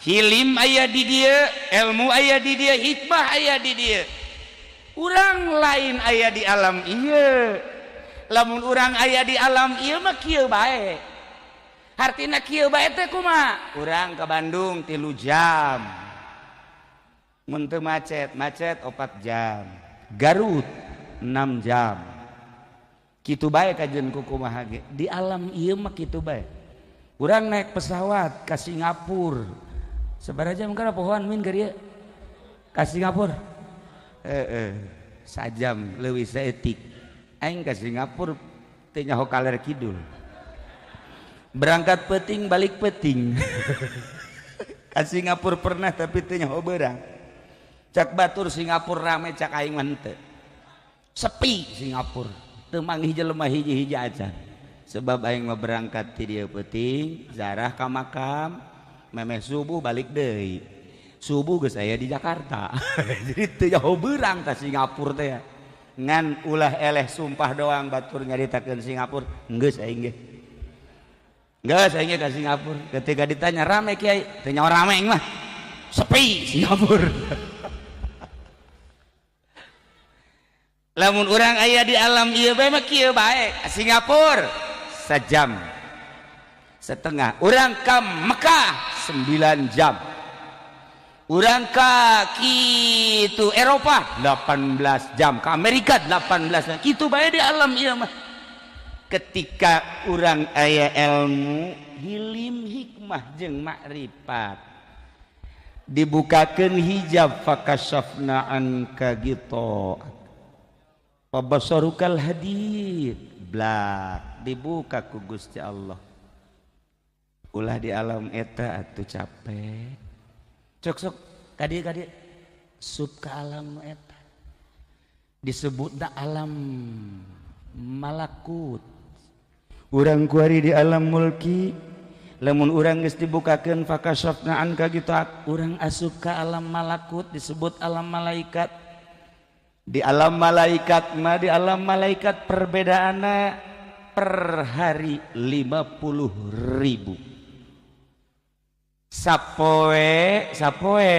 hilim aya di dieu, ilmu aya di dieu, hikmah aya di dieu. Urang lain aya di alam ieu. Lamun urang aya di alam ieu mah kieu bae. Hartina kieu bae teh kumaha? Urang ke Bandung 3 jam. Mun teu macet, macet 4 jam. Garut 6 jam. Kitu bae kajeun ku kumaha ge. Di alam ieu mah kitu bae. Urang naik pesawat ka Singapura. Sabaraha jam kana pohoan min ka dieu? Ka Singapura. Heeh, sajam leuwih saeutik. Aing ke Singapura teu nyaho kaler kidul. Berangkat peting balik peting. Ka Singapura pernah tapi teu nyaho beurang. Cak batur Singapura rame cak aing mah henteu. Sepi Singapura. Teu manggih jelema hiji-hiji acan. Sebab aing mah berangkat ti dieu peuting, zarah ka makam, memeh subuh balik deui. Subuh geus aya di Jakarta. Jadi teu nyaho beurang ka Singapura teh. Ngan ulah eleh sumpah doang batur nyaritakeun Singapura geus aing ge geus aing ge ka Singapura ketika ditanya rame kiai teu nyaho rame aing mah sepi Singapura lamun urang aya di alam ieu bae mah kieu bae Singapura sajam setengah urang ka Mekah 9 jam urang ka kitu Eropa 18 jam ke Amerika 18 jam kitu bae di alam ieu mah ketika urang aya ilmu hilim hikmah hikmah jeung makrifat. Dibukakeun hijab fakashafna anka gitu. Fabasarukal hadid blak dibuka ku Gusti Allah. Ulah di alam eta atuh capek. Cok sok kadi-kadi sup ke alam eta. Disebutna alam malakut. Urang kuari di alam mulki, lamun urang geus dibukakeun fakashafna anka gitu, urang asup ka alam malakut disebut alam malaikat. Di alam malaikat mah di alam malaikat perbedaanna per hari 50.000. Sapoe sapoe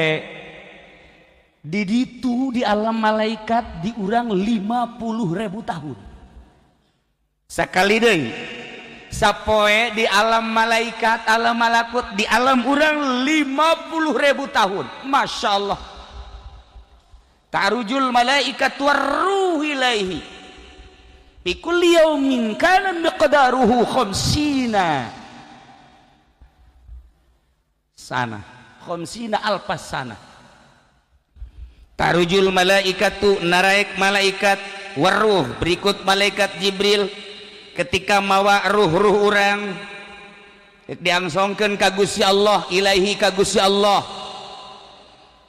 di ditu di alam malaikat diurang 50.000 tahun. Sakali deui sapoe di alam malaikat alam malakut di alam urang 50.000 tahun. Masya Allah. Ta'rujul malaikat warruh ilaihi fi kulli yaumin kana miqdaruhu khamsina sana, khamsina alfas sana. Tarujul malaikatu naraek malaikat warruh berikut malaikat Jibril ketika mawa ruh-ruh urang diangsongkeun ka Gusti Allah ilaihi ka Gusti Allah.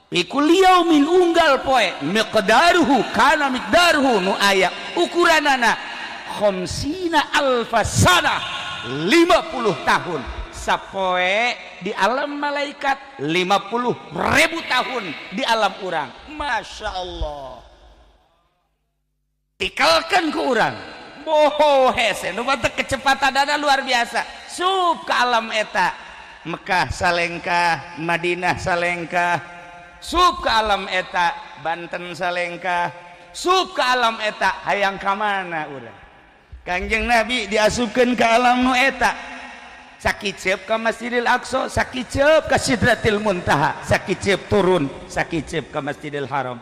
Fi kulli yaumin unggal poe miqdaruhu kana miqdaruhu nu aya ukuranana khamsina alfas sana 50 tahun. Sapoe di alam malaikat 50.000 tahun di alam urang. Masya Allah. Tikalkan ke urang. Boho hese nu batek kecepatanana luar biasa. Sup ke alam eta. Mekah salengkah, Madinah salengkah. Sup ke alam eta, Banten salengkah. Sup ke alam eta, hayang ka mana urang? Kangjeng Nabi diasupkeun ke alam nu eta. Sakiceup ka Masjidil Aqsa, sakiceup ka Sidratil Muntaha, sakiceup turun, sakiceup ka Masjidil Haram.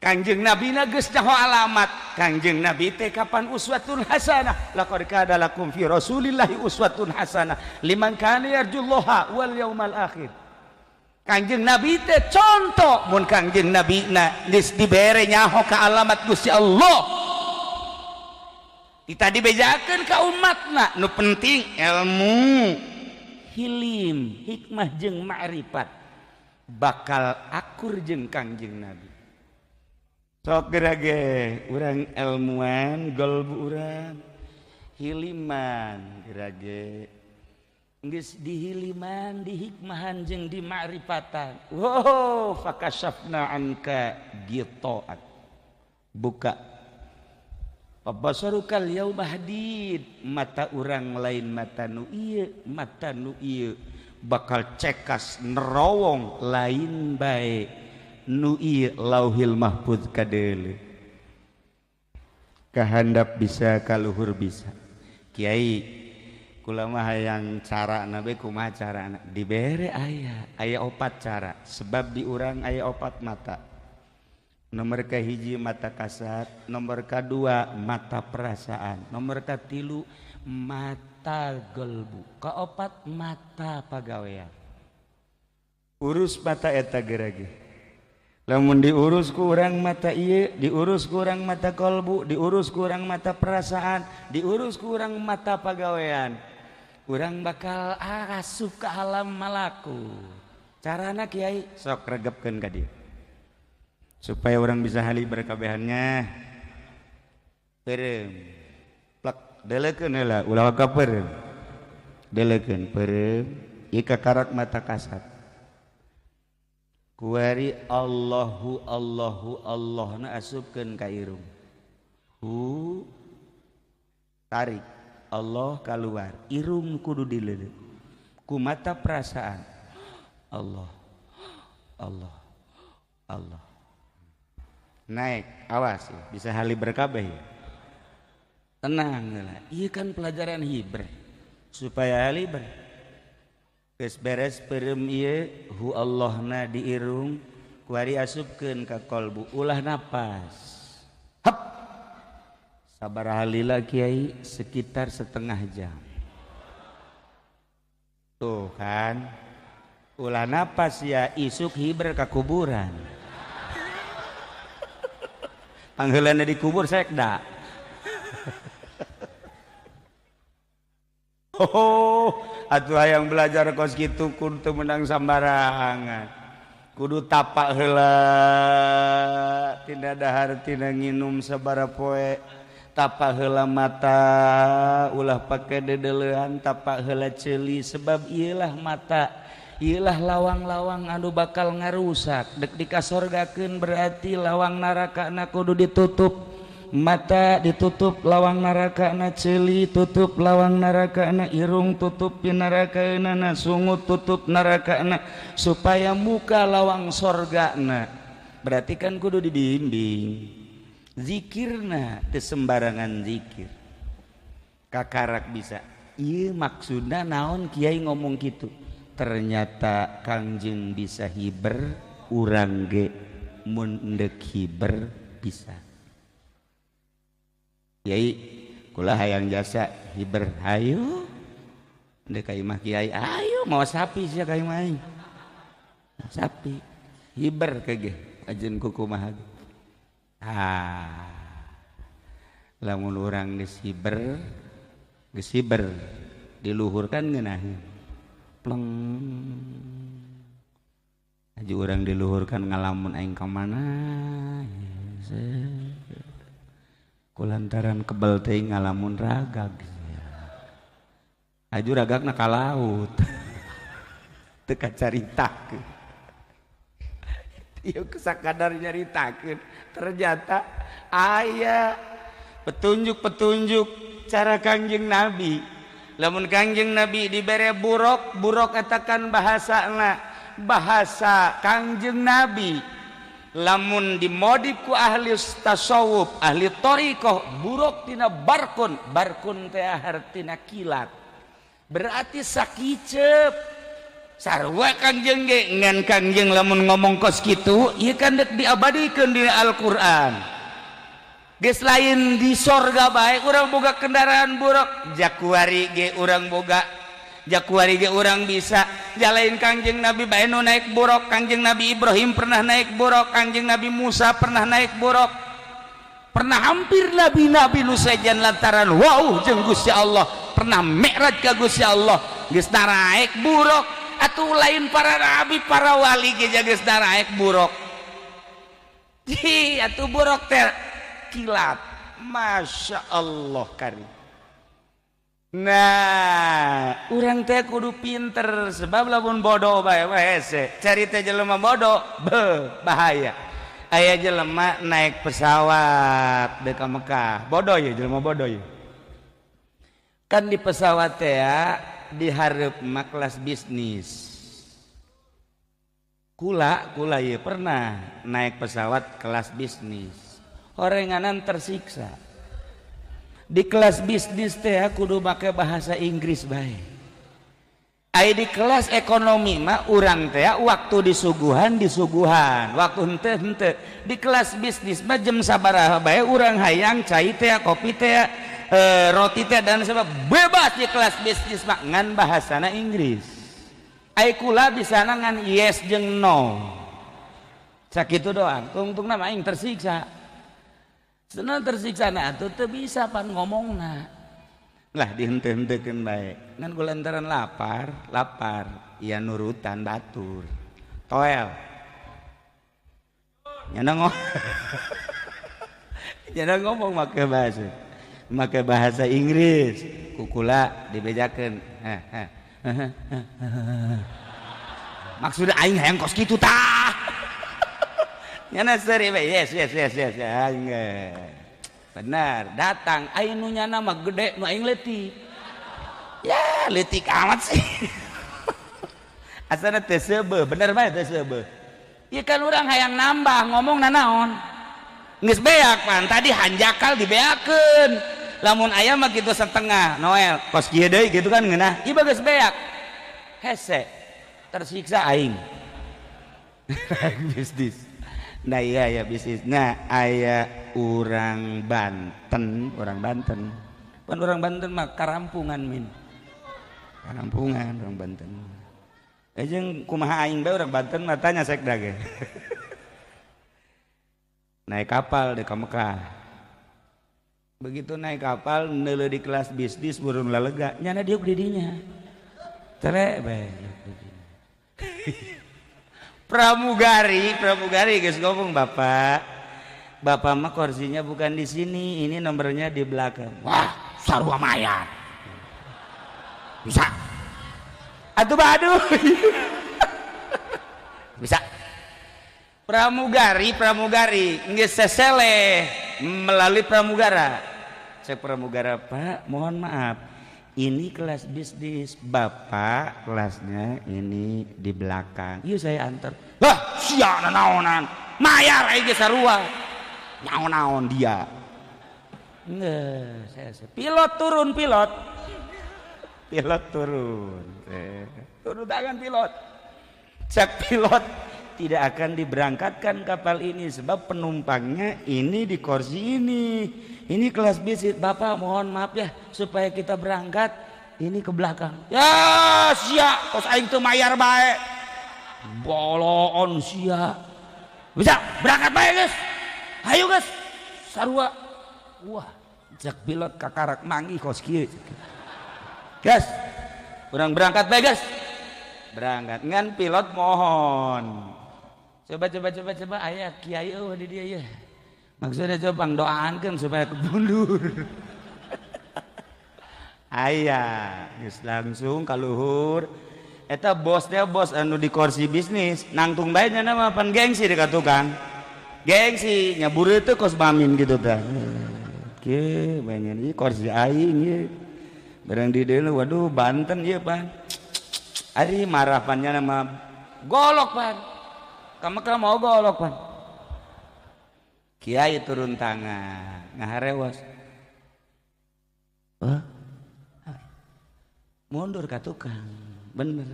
Kangjeng Nabi na geus nyaho alamat. Kangjeng Nabi teh kapan uswatun hasanah? Laqad kana lakum fi Rasulillahi uswatun hasanah liman kana yarjullaha wal yaumal akhir. Kangjeng Nabi teh contoh mun Kangjeng Nabi na geus dibere nyaho ka alamat Gusti Allah. Kita dibejakeun ka umatna nu penting ilmu, hilim, hikmah jeung ma'rifat bakal akur jeung Kangjeng Nabi. Sok gerage urang ilmuan golbu urang hiliman gerage geus dihiliman dihikmahan jeung dimakrifatan. Wow, fakashafna anka gitaat. Buka Fabasarukal yauma hadid, mata urang lain mata nu ieu, mata nu ieu bakal cekas nerowong lain bae nu ieu lauhil mahfuz kadeuleu. Kahandap bisa kaluhur bisa. Kiai kula mah hayang carana bae kumaha carana? Dibere aya, aya opat cara sebab di urang aya opat mata. Nomor kahiji mata kasat, nomor kedua mata perasaan, nomor katilu mata gelbu, keopat mata pagawean. Urus mata eta gerage. Lamun diurus ku urang mata ieu, diurus ku urang mata kolbu, diurus ku urang mata perasaan, diurus ku urang mata pagawean, urang bakal asup ke alam malaku. Carana kiai sok regepkeun ka dieu. Supaya orang bisa hali berkabehannya. Peureum. Plek delekeun heula ulah ka peureum. Delekeun peureum ieu kakarak mata kasat. Kuari Allahu Allahu Allahna asupkeun ka irung. Hu tarik Allah keluar, irung kudu dileuleut. Ku mata perasaan Allah Allah Allah. Naik, awas ya, bisa hali berkabeh ya. Tenang lah, iya kan pelajaran hiber supaya hali ber. Geus beres peureum ieu hu Allahna di irung kuari asupkeun ka kolbu ulah napas. Hep. Sabaraha lila kiai sekitar setengah jam. Tuh kan. Ulah napas ya isuk hiber ka kuburan. Pangheulana dikubur sekda. Oh, atuh hayang belajar kos kitu kun teu meunang sambarangan. Kudu tapak heula tina dahar tina nginum sabaraha poe. Tapak heula mata ulah pake dedelehan, tapak heula ceuli sebab ieulah mata, ieulah lawang-lawang anu bakal ngarusak. Dek dikasorgakeun berarti lawang narakana kudu ditutup. Mata ditutup lawang narakana, ceuli tutup lawang narakana, irung tutup pinarakana, sungut tutup narakana, supaya muka lawang sorgana. Berarti kan kudu dibimbing. Zikirna teu sembarangan zikir. Kakarak bisa. Ieu maksudna naon kiai ngomong kitu? Ternyata Kangjeng bisa hiber, urang ge mun endek hiber bisa. Kiai kula hayang jasa hiber, hayu. Endek ka imah kiai, ayo mawa sapi sia ka imah aing. Sapi hiber ke ge ajeun kukumaha ge. Ah, lamun urang geus hiber diluhurkan ngeunaheun. Pleng. Haji urang diluhurkan ngalamun aing ka mana? Kulantaran kebel teh ngalamun ragag. Aju ragagna ka laut. Teu kacaritakeun. Ieu sakadar nyaritakeun ternyata aya petunjuk-petunjuk cara Kangjeng Nabi. Lamun Kangjeng Nabi dibere buruk, buruk eta kan bahasana bahasa Kangjeng Nabi. Lamun dimodif ku ahli tasawuf, ahli thariqah, buruk tina barkun, barkun teh hartina kilat. Berarti sakicep. Sarua Kangjeng ge ngan Kangjeng lamun ngomong kos kitu ieu kan dek diabadikeun di Al-Qur'an. Geus lain di sorga bae urang boga kendaraan buruk, jakuari ge urang boga, jakuari ge urang bisa. Jalain Kangjeng Nabi bae nu naik buruk, Kangjeng Nabi Ibrahim pernah naik buruk, Kangjeng Nabi Musa pernah naik buruk. Pernah hampir nabi-nabi nu sejen lantaran wow jeung Gusti Allah, pernah mi'raj ka Gusti Allah, geus naraek buruk. Atuh lain para nabi, para wali ge geus naraek buruk. Ji, atuh buruk teh kilat. Masya Allah kari. Nah, urang teh kudu pinter sebab lamun bodoh bae mah hese. Cari teh jelema bodoh, beuh, bahaya. Aya jelema naik pesawat deuk ka Mekah. Bodoh ye jelema bodoh ye. Kan di pesawat teh dihareup mah kelas bisnis. Kula ye pernah naik pesawat kelas bisnis. Orenganan tersiksa. Di kelas bisnis teh kudu make bahasa Inggris bae. Ai di kelas ekonomi mah urang teh waktu disuguhan, waktu henteu. Di kelas bisnis mah jam sabaraha bae urang hayang cai teh, kopi teh, roti teh dan sebab bebas di kelas bisnis mah ngan bahasana Inggris. Ai kula bisa ngan yes jeung no. Sakitu doang. Tungtungna mah aing tersiksa. Senang tersiksa na atuh teu bisa pan ngomongna. Lah dihenteu-henteukeun bae. Ngan kulantaran lapar, ya nurutan batur. Toel. Nyana ngomong. Nyana ngomong make bahasa Inggris. Kukula dibejakeun. Maksudna aing hayang kos kitu tah. Nyana seuri bae. Yes. Aing benar, datang aing nu nyana mah gede nu aing leutik. Ya, leutik amat sih. Asana teu seubeuh, bener bae teu seubeuh. Ieu kan urang hayang nambah ngomong nanaon. Geus beak pan tadi hanjakal dibeakeun. Lamun aya mah kitu setengah, Noel, kos kieu deui kitu kan ngeunah. Ieu geus beak. Hese, tersiksa aing. Bisnis. Nah iya ya bisnis. Nah aya orang Banten. Pan orang Banten mah karampungan min. Kampungan orang Banten. Jeung kumaha aing bae orang Banten mah tanya sekda ge. Naik kapal dek ka Mekah. Begitu naik kapal neuleuh di kelas bisnis burung lalega, nyana diuk di dinya. Tere bae. Pramugari, pramugari geus ngomong, "Bapak, bapak mah kursinya bukan di sini, ini nomornya di belakang." Wah, sarua mayat. Bisa. Atuh baduh. Bisa. Pramugari, pramugari geus seseleh melalui pramugara. Cek pramugara, "Pak, mohon maaf. Ini kelas bisnis, bapak kelasnya ini di belakang. Yuk saya antar." Lah, sia naonan. Mayar aing ge sarua. Naon-naon dia. Nggak, saya pilot turun, pilot. Pilot turun. Turun tangan pilot. Cek pilot, tidak akan diberangkatkan kapal ini sebab penumpangnya ini di kursi ini. Ini kelas bisnis, bapak mohon maaf ya supaya kita berangkat ini ke belakang. Ya sia, kos aing teu mayar bae. Boloon sia. Bisa berangkat bae geus. Hayu geus. Sarua. Wah, cek pilot kakarak manggih kos kieu. Gas. Urang berangkat bae geus. Berangkat. Ngan pilot mohon. Coba coba coba coba aya kiai eueuh di dieu ye. Maksudnya coba pangdoaankeun supaya kemundur. Aya, geus langsung ka luhur. Eta bosnya bos anu di kursi bisnis, nangtung bae nya mah pan gengsi dekat tukang. Gengsi nyabur itu kos bamin gitu tah. Kieu bae nya ieu kursi aing ieu. Barang di dieu waduh Banten ieu pan. Ari marah pan nya mah golok pan. Ka Mekah mau golok pan. Kiai turun tangan ngaharewas. Hah? Mundur ka tukang. Bener.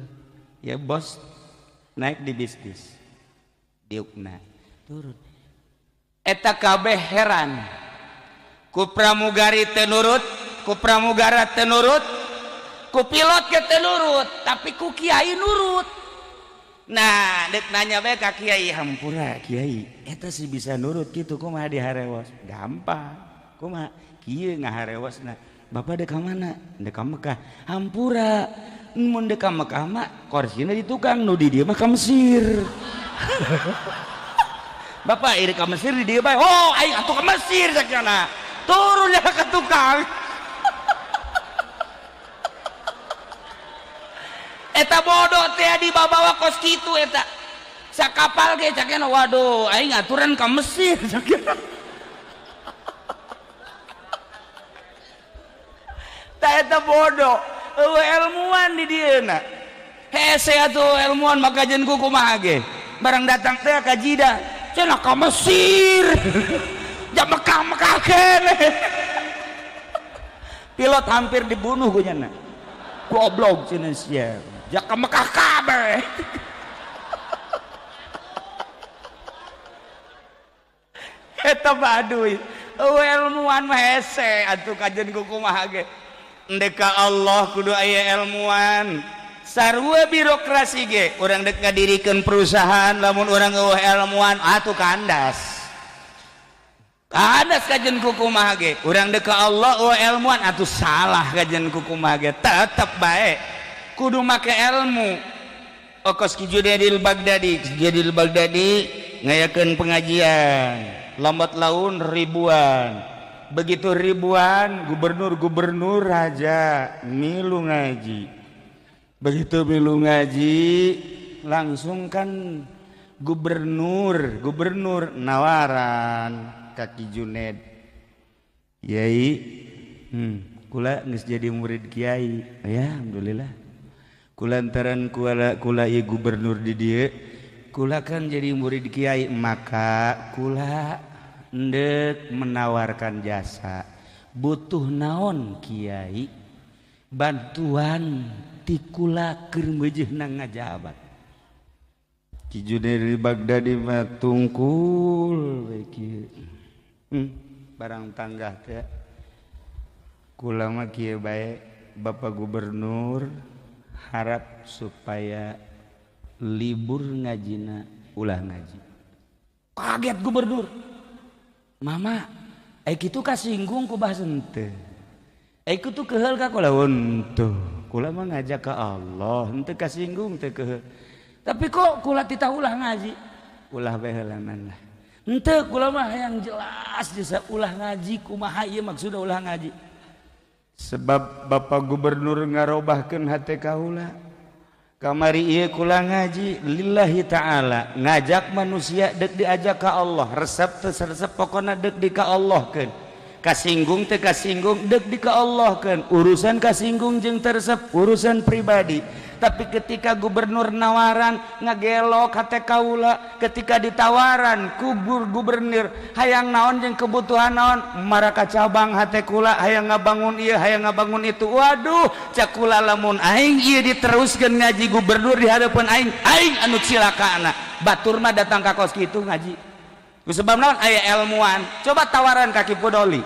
Ya bos naik di bisnis. Diukna turun. Eta kabeh heran. Ku pramugari teu nurut, ku pramugara teu nurut, ku pilot ge teu nurut, tapi ku kiai nurut. Nah, dek nanya bae ka kiai, hampura kiai, eta sih bisa nurut kitu kumaha diharewas? Gampang. Kumaha? Kieu ngaharewasna. Bapak dek ka mana? Dek ka Mekah. Hampura. Mun dek ka Mekah mah korsina di tukang, nu di dieu mah ka Mesir. Bapak ieu ka Mesir di dieu bae. Oh, aing atuh ka Mesir sakjana. Turun ya ka tukang. Eta bodoh teh dibawa kos kitu eta. Sakapal ge cakena waduh aing aturan ka Mesir cakena. Ta eta bodoh, eueuh ilmuwan di dieuna. Hese atuh ilmuwan maka jeung ku kumaha ge. Barang datang teh ka Jidah, cenah ka Mesir. Ja Mekah-Mekah keneh. Pilot hampir dibunuh ku nya. Goblok cenah sia. Ja ka Mekah kabeh. Eta baduy. Eueuh ilmuwan mah hese atuh kajen ku kumaha ge. Endek ka Allah kudu aya ilmuwan. Sarua birokrasi ge urang dek ngadirikeun perusahaan lamun urang eueuh ilmuwan atuh kandas. Kandas kajen ku kumaha ge. Urang dek ka Allah eueuh ilmuwan atuh salah kajen ku kumaha ge. Tetep bae kudu make ilmu. Okos Ki Junaidil Baghdadi, Junaidil Baghdadi ngayakeun pengajian, lambat laun ribuan. Begitu ribuan gubernur-gubernur raja milu ngaji. Begitu milu ngaji langsung kan gubernur, gubernur nawaran ka Ki Junaid. Kiai, kula geus jadi murid kiai. Ya, alhamdulillah. Kulantaran kula kula ieu gubernur di dieu, kula kan jadi murid kiai, maka kula endek menawarkan jasa. Butuh naon kiai? Bantuan ti kula keur meujeuhna ngajabat. Ki Junaid Baghdadi mah tungkul we kieu. Barang tanggah teh. Kula mah kieu bae Bapak Gubernur. Harap supaya libur ngajina ulah ngaji. Kaget gubernur. Mama, kitu kasinggung ku bahasa henteu. Kitu keheul ka kula henteu. Kula mah ngajak ka Allah, henteu kasinggung teu keheul. Tapi kok kula titah ulah ngaji? Ulah bae heulanan lah. Henteu kula mah hayang jelas jasa ulah ngaji kumaha ieu maksudna ulah ngaji. Sebab Bapak Gubernur ngarobahkeun hate kaula. Kamari ieu kula ngaji lillahi ta'ala, ngajak manusia deuk diajak ka Allah, resep teu resep pokona deuk di ka Allahkeun. Kasinggung teu kasinggung deuk di ka Allahkeun. Urusan kasinggung jeung teu resep urusan pribadi. Tapi ketika gubernur nawaran ngagelok hate kaula, ketika ditawaran kubur gubernur hayang naon jeung kebutuhan naon, maraka cabang hate kula hayang ngabangun ieu hayang ngabangun itu. Waduh, cak kula lamun aing ieu diteruskeun ngaji gubernur di hadapan aing, aing anu cilakana. Batur mah datang ka kos kitu ngaji. Ku sebab naon aya ilmuan. Coba tawaran ka Ki Pudoli.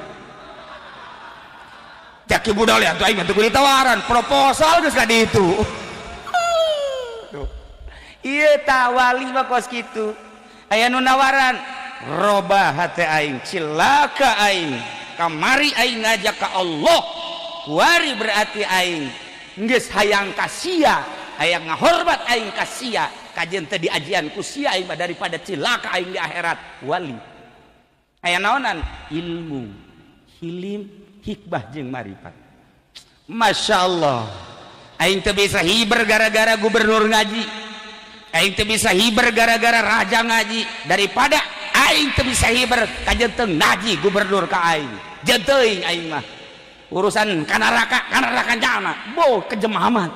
Cak Ki Pudoli atuh aing mah teu kudu ditawaran, proposal geus ka ditu. Iya tawali mah kos kitu. Aya nu nawaran, robah hate aing, cilaka aing. Kamari aing ngajak ka Allah. Kuari berarti aing geus hayang ka sia, hayang ngahormat aing ka sia, kajeun teu diajian ku sia aing mah daripada cilaka aing di akhirat. Wali. Aya naonan? Ilmu, hilim, hikmah jeung marifat. Masya Allah. Aing teu bisa hiber gara-gara gubernur ngaji. Aing teu bisa hiber gara-gara raja ngaji. Daripada aing teu bisa hiber kajeun teu ngaji gubernur ka aing. Jeung teuing aing mah. Urusan ka neraka jana. Boh kejem amat.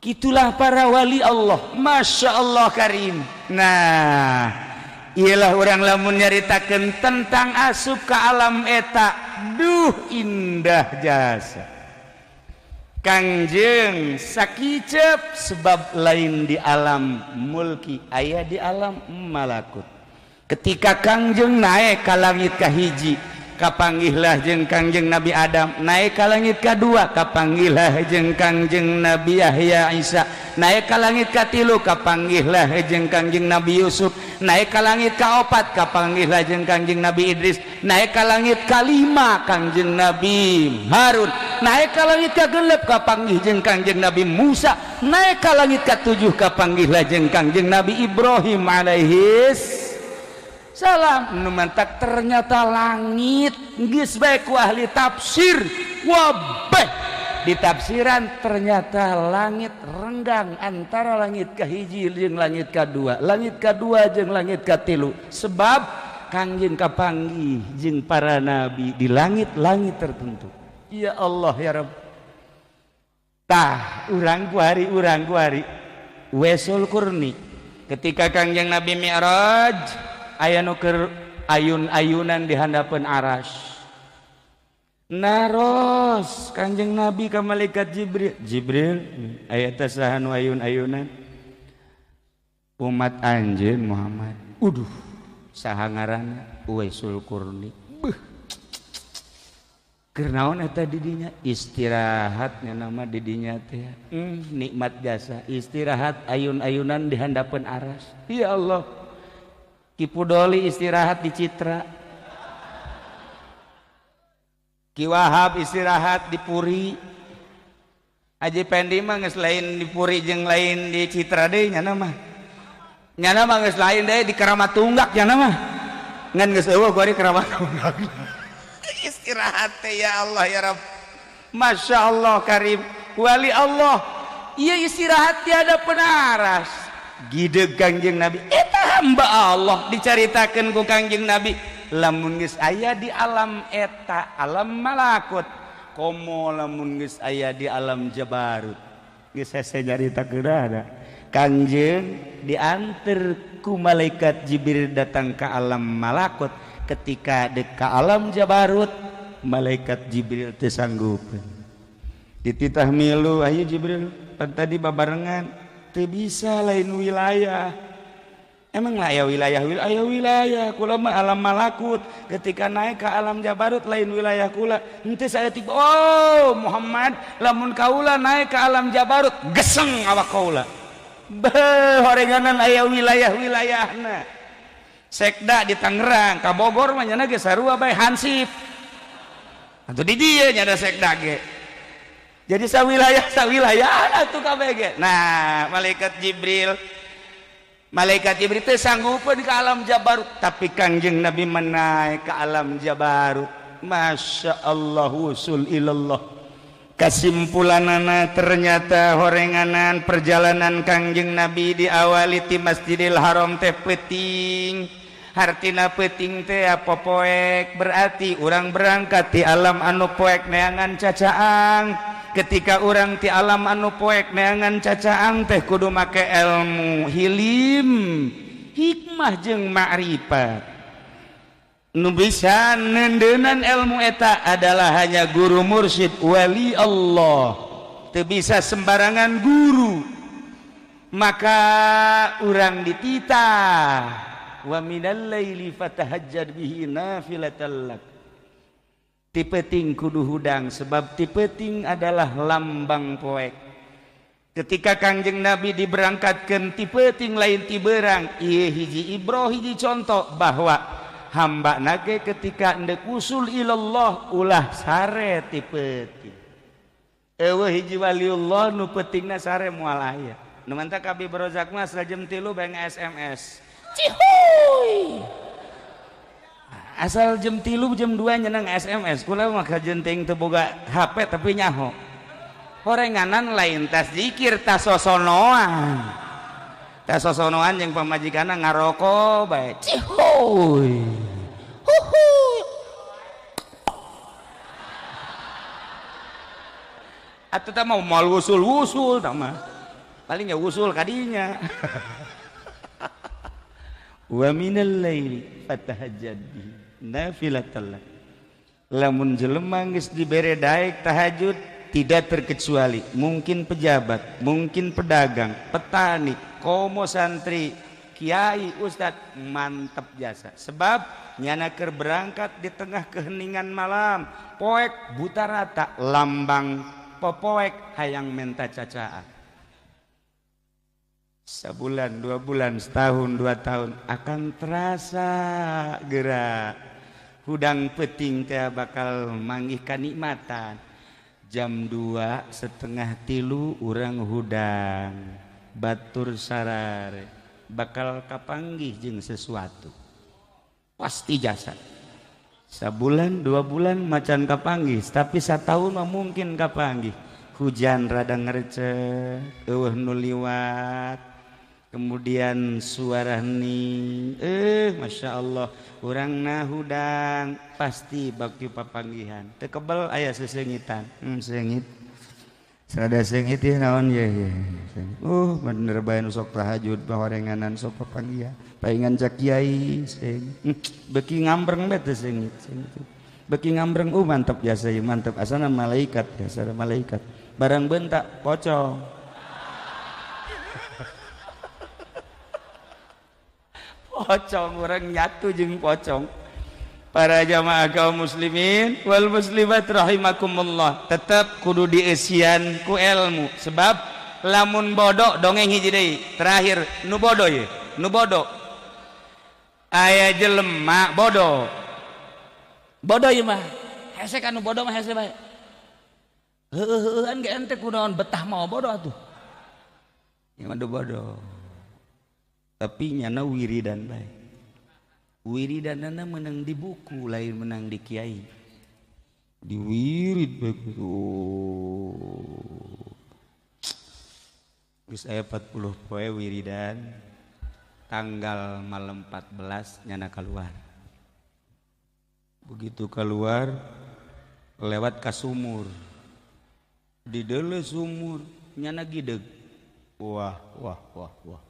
Gitulah para wali Allah. Masya Allah karim. Nah, ialah orang lamun nyaritakeun tentang asup ka alam eta. Duh indah jasa. Kangjeng sakicep sebab lain di alam mulki aya di alam malakut. Ketika Kangjeng naik ka langit kahiji, kapanggihlah jeung Kangjeng Nabi Adam, naik ka langit kadua kapanggihlah jeung Kangjeng Nabi Yahya Isa, naik ka langit katilu kapanggihlah jeung Kangjeng Nabi Yusuf, naik ka langit kaopat kapanggihlah jeung Kangjeng Nabi Idris, naik ka langit kalima Kangjeng Nabi Harun, naik ka langit kagenep kapanggih jeung Kangjeng Nabi Musa, naik ka langit katujuh kapanggihlah jeung Kangjeng Nabi Ibrahim alaihis salam. Nu mantak ternyata langit geus bae ku ahli tafsir wabeh ditafsiran ternyata langit renggang antara langit kahiji jeung langit kadua, langit kadua jeung langit katilu, sebab Kangjeng kapanggih jeung para nabi di langit-langit tertentu. Ya Allah ya Rabb. Tah urang kuari Wesul Kurni ketika Kangjeng Nabi Mi'raj aya nu keur ayun-ayunan di handapeun aras. Naros Kangjeng Nabi ka malaikat Jibril. Jibril aya teh saha nu ayun-ayunan? Umat anjeun Muhammad. Uduh, saha ngaranna? Uwaisul Qurni. Beuh. Keur naon eta di dinya? Istirahatnya nama di dinya teh. Nikmat jasa istirahat ayun-ayunan di handapeun aras. Ya Allah. Ki Pudoli istirahat di Citra, Ki Wahab istirahat di Puri, Haji Pendi mah geus lain di Puri jeung lain di Citra deui nyana mah. Nyana mah geus lain deui di Keramat Tunggak nyana mah. Ngan geus eueuh kuari Keramat Tunggak. Istirahat teh ya Allah ya Rabb. Masya Allah karim. Wali Allah ieu istirahat tiada penaras. Gideg Kangjeng Nabi eta hamba Allah dicaritakeun ku Kangjeng Nabi lamun geus aya di alam eta alam malakut komo lamun geus aya di alam jabarut geus hese nyaritakeun ada Kangjeng dianter ku malaikat Jibril datang ke alam malakut. Ketika dek ka alam jabarut malaikat Jibril teu sanggupeun dititah milu ayo Jibril pan tadi babarengan teu bisa lain wilayah. Emang lah aya wilayah wilayah wilayah kula mah alam malakut. Ketika naik ke alam jabarut lain wilayah kula. Henteu saya tiba, oh Muhammad, lamun kaula naik ke alam jabarut geseng awak kaula. Beuh, horenganan aya wilayah-wilayahna. Sekda di Tangerang, ka Bogor mah nya ge sarua bae hansip. Atuh di dieu nya ada sekda ge. Jadi sawilayah sawilayah atuh kabeh ge. Nah, Malaikat Jibril teh sanggupeun ke alam jabarut, tapi Kangjeng Nabi menaik ke alam jabarut. Masya Allah, wusul ilallah. Kesimpulanana ternyata horenganan perjalanan Kangjeng Nabi diawali ti Masjidil Haram teh peuting. Hartina peuting teh apa poek, berarti urang berangkat di alam anu poek neangan cacaang. Ketika urang ti alam anu poek neangan cacaang teh kudu make ilmu hilim, hikmah jeung ma'rifat. Nu bisa neundeunan ilmu eta adalah hanya guru mursyid wali Allah, teu bisa sembarangan guru. Maka urang dititah, wa minal laili fatahajjad bihi nafilatan lak. Ti peuting kudu hudang, sebab ti peuting adalah lambang poek. Ketika Kangjeng Nabi diberangkatkan ti peuting lain ti berang, ieu hiji ibroh, hiji contoh bahwa hamba nage ketika endek usul ilallah ulah sare ti peuting. Eueuh hiji waliullah nu peutingna sare moal aya. Nu mantak abi berozak mah asal jam 3 bae SMS. Cihuy. Asal jam 3 jam 2 nyeneng SMS. Kula mah kajenting teu boga HP tapi nyaho. Horenganan lain tas zikir, tas sosonoan. Tas sosonoan jeung pamajikanna ngaroko bae. Cihuy. Huhuy. Atuh tah mau moal wusul-wusul tah mah. Paling ya wusul kadinya. Wa minal laili fatahajjad bihi nafilatan lak. Lamun jelema geus dibere daek tahajud, tidak terkecuali mungkin pejabat, mungkin pedagang, petani, komo santri, kiai, ustad, mantap jasa. Sebab nyana keur berangkat di tengah keheningan malam, poek buta rata, lambang popoek hayang menta cacaan. Sebulan, 2 bulan, setahun, 2 tahun akan terasa gerak. Hudang peting teh bakal manggih kanikmatan. Jam 2 setengah tilu urang hudang batur sarare bakal kapanggih jeung sesuatu. Pasti jasa. Sabulan, 2 bulan macan kapanggih, tapi satahun mah mungkin kapanggih. Hujan rada ngerecek, eueuh nu liwat, kemudian suara hening, Masya Allah, urang na hudang pasti bakti papanggihan. Teu kebel aya sesengitan, sengit. Serada sengit ya naon ye ye. Bener bae nu sok tahajud bahorenganan sok papanggihan. Paingan cak kiai sengit. Beki ngambreng bae teh sengit, sengit. Beki ngambreng, mantap jasa ieu, mantap asana malaikat, asana malaikat. Barang bentak pocong. Pocong orang nyatu jeung pocong. Para jamaah kaum muslimin wal muslimat rahimakumullah, tetap kudu dieusian ku ilmu, sebab lamun bodoh dongeng hiji deui terakhir nu bodoh ye, nu bodoh aya jelema bodoh. Bodoh ieu mah hese kan nu bodoh mah hese bae. Heueuh-heueuhan ge ente kunaon betah mau bodoh atuh. Ieu mah bodoh. Tapi nyana wiridan bae. Wiridanana menang di buku lain menang di kiai. Di wirid bae gitu. Geus aya 40 poe wiridan. Tanggal malam 14 nyana keluar. Begitu keluar lewat ka sumur. Di deuleu sumur nyana gideg. Wah wah wah wah.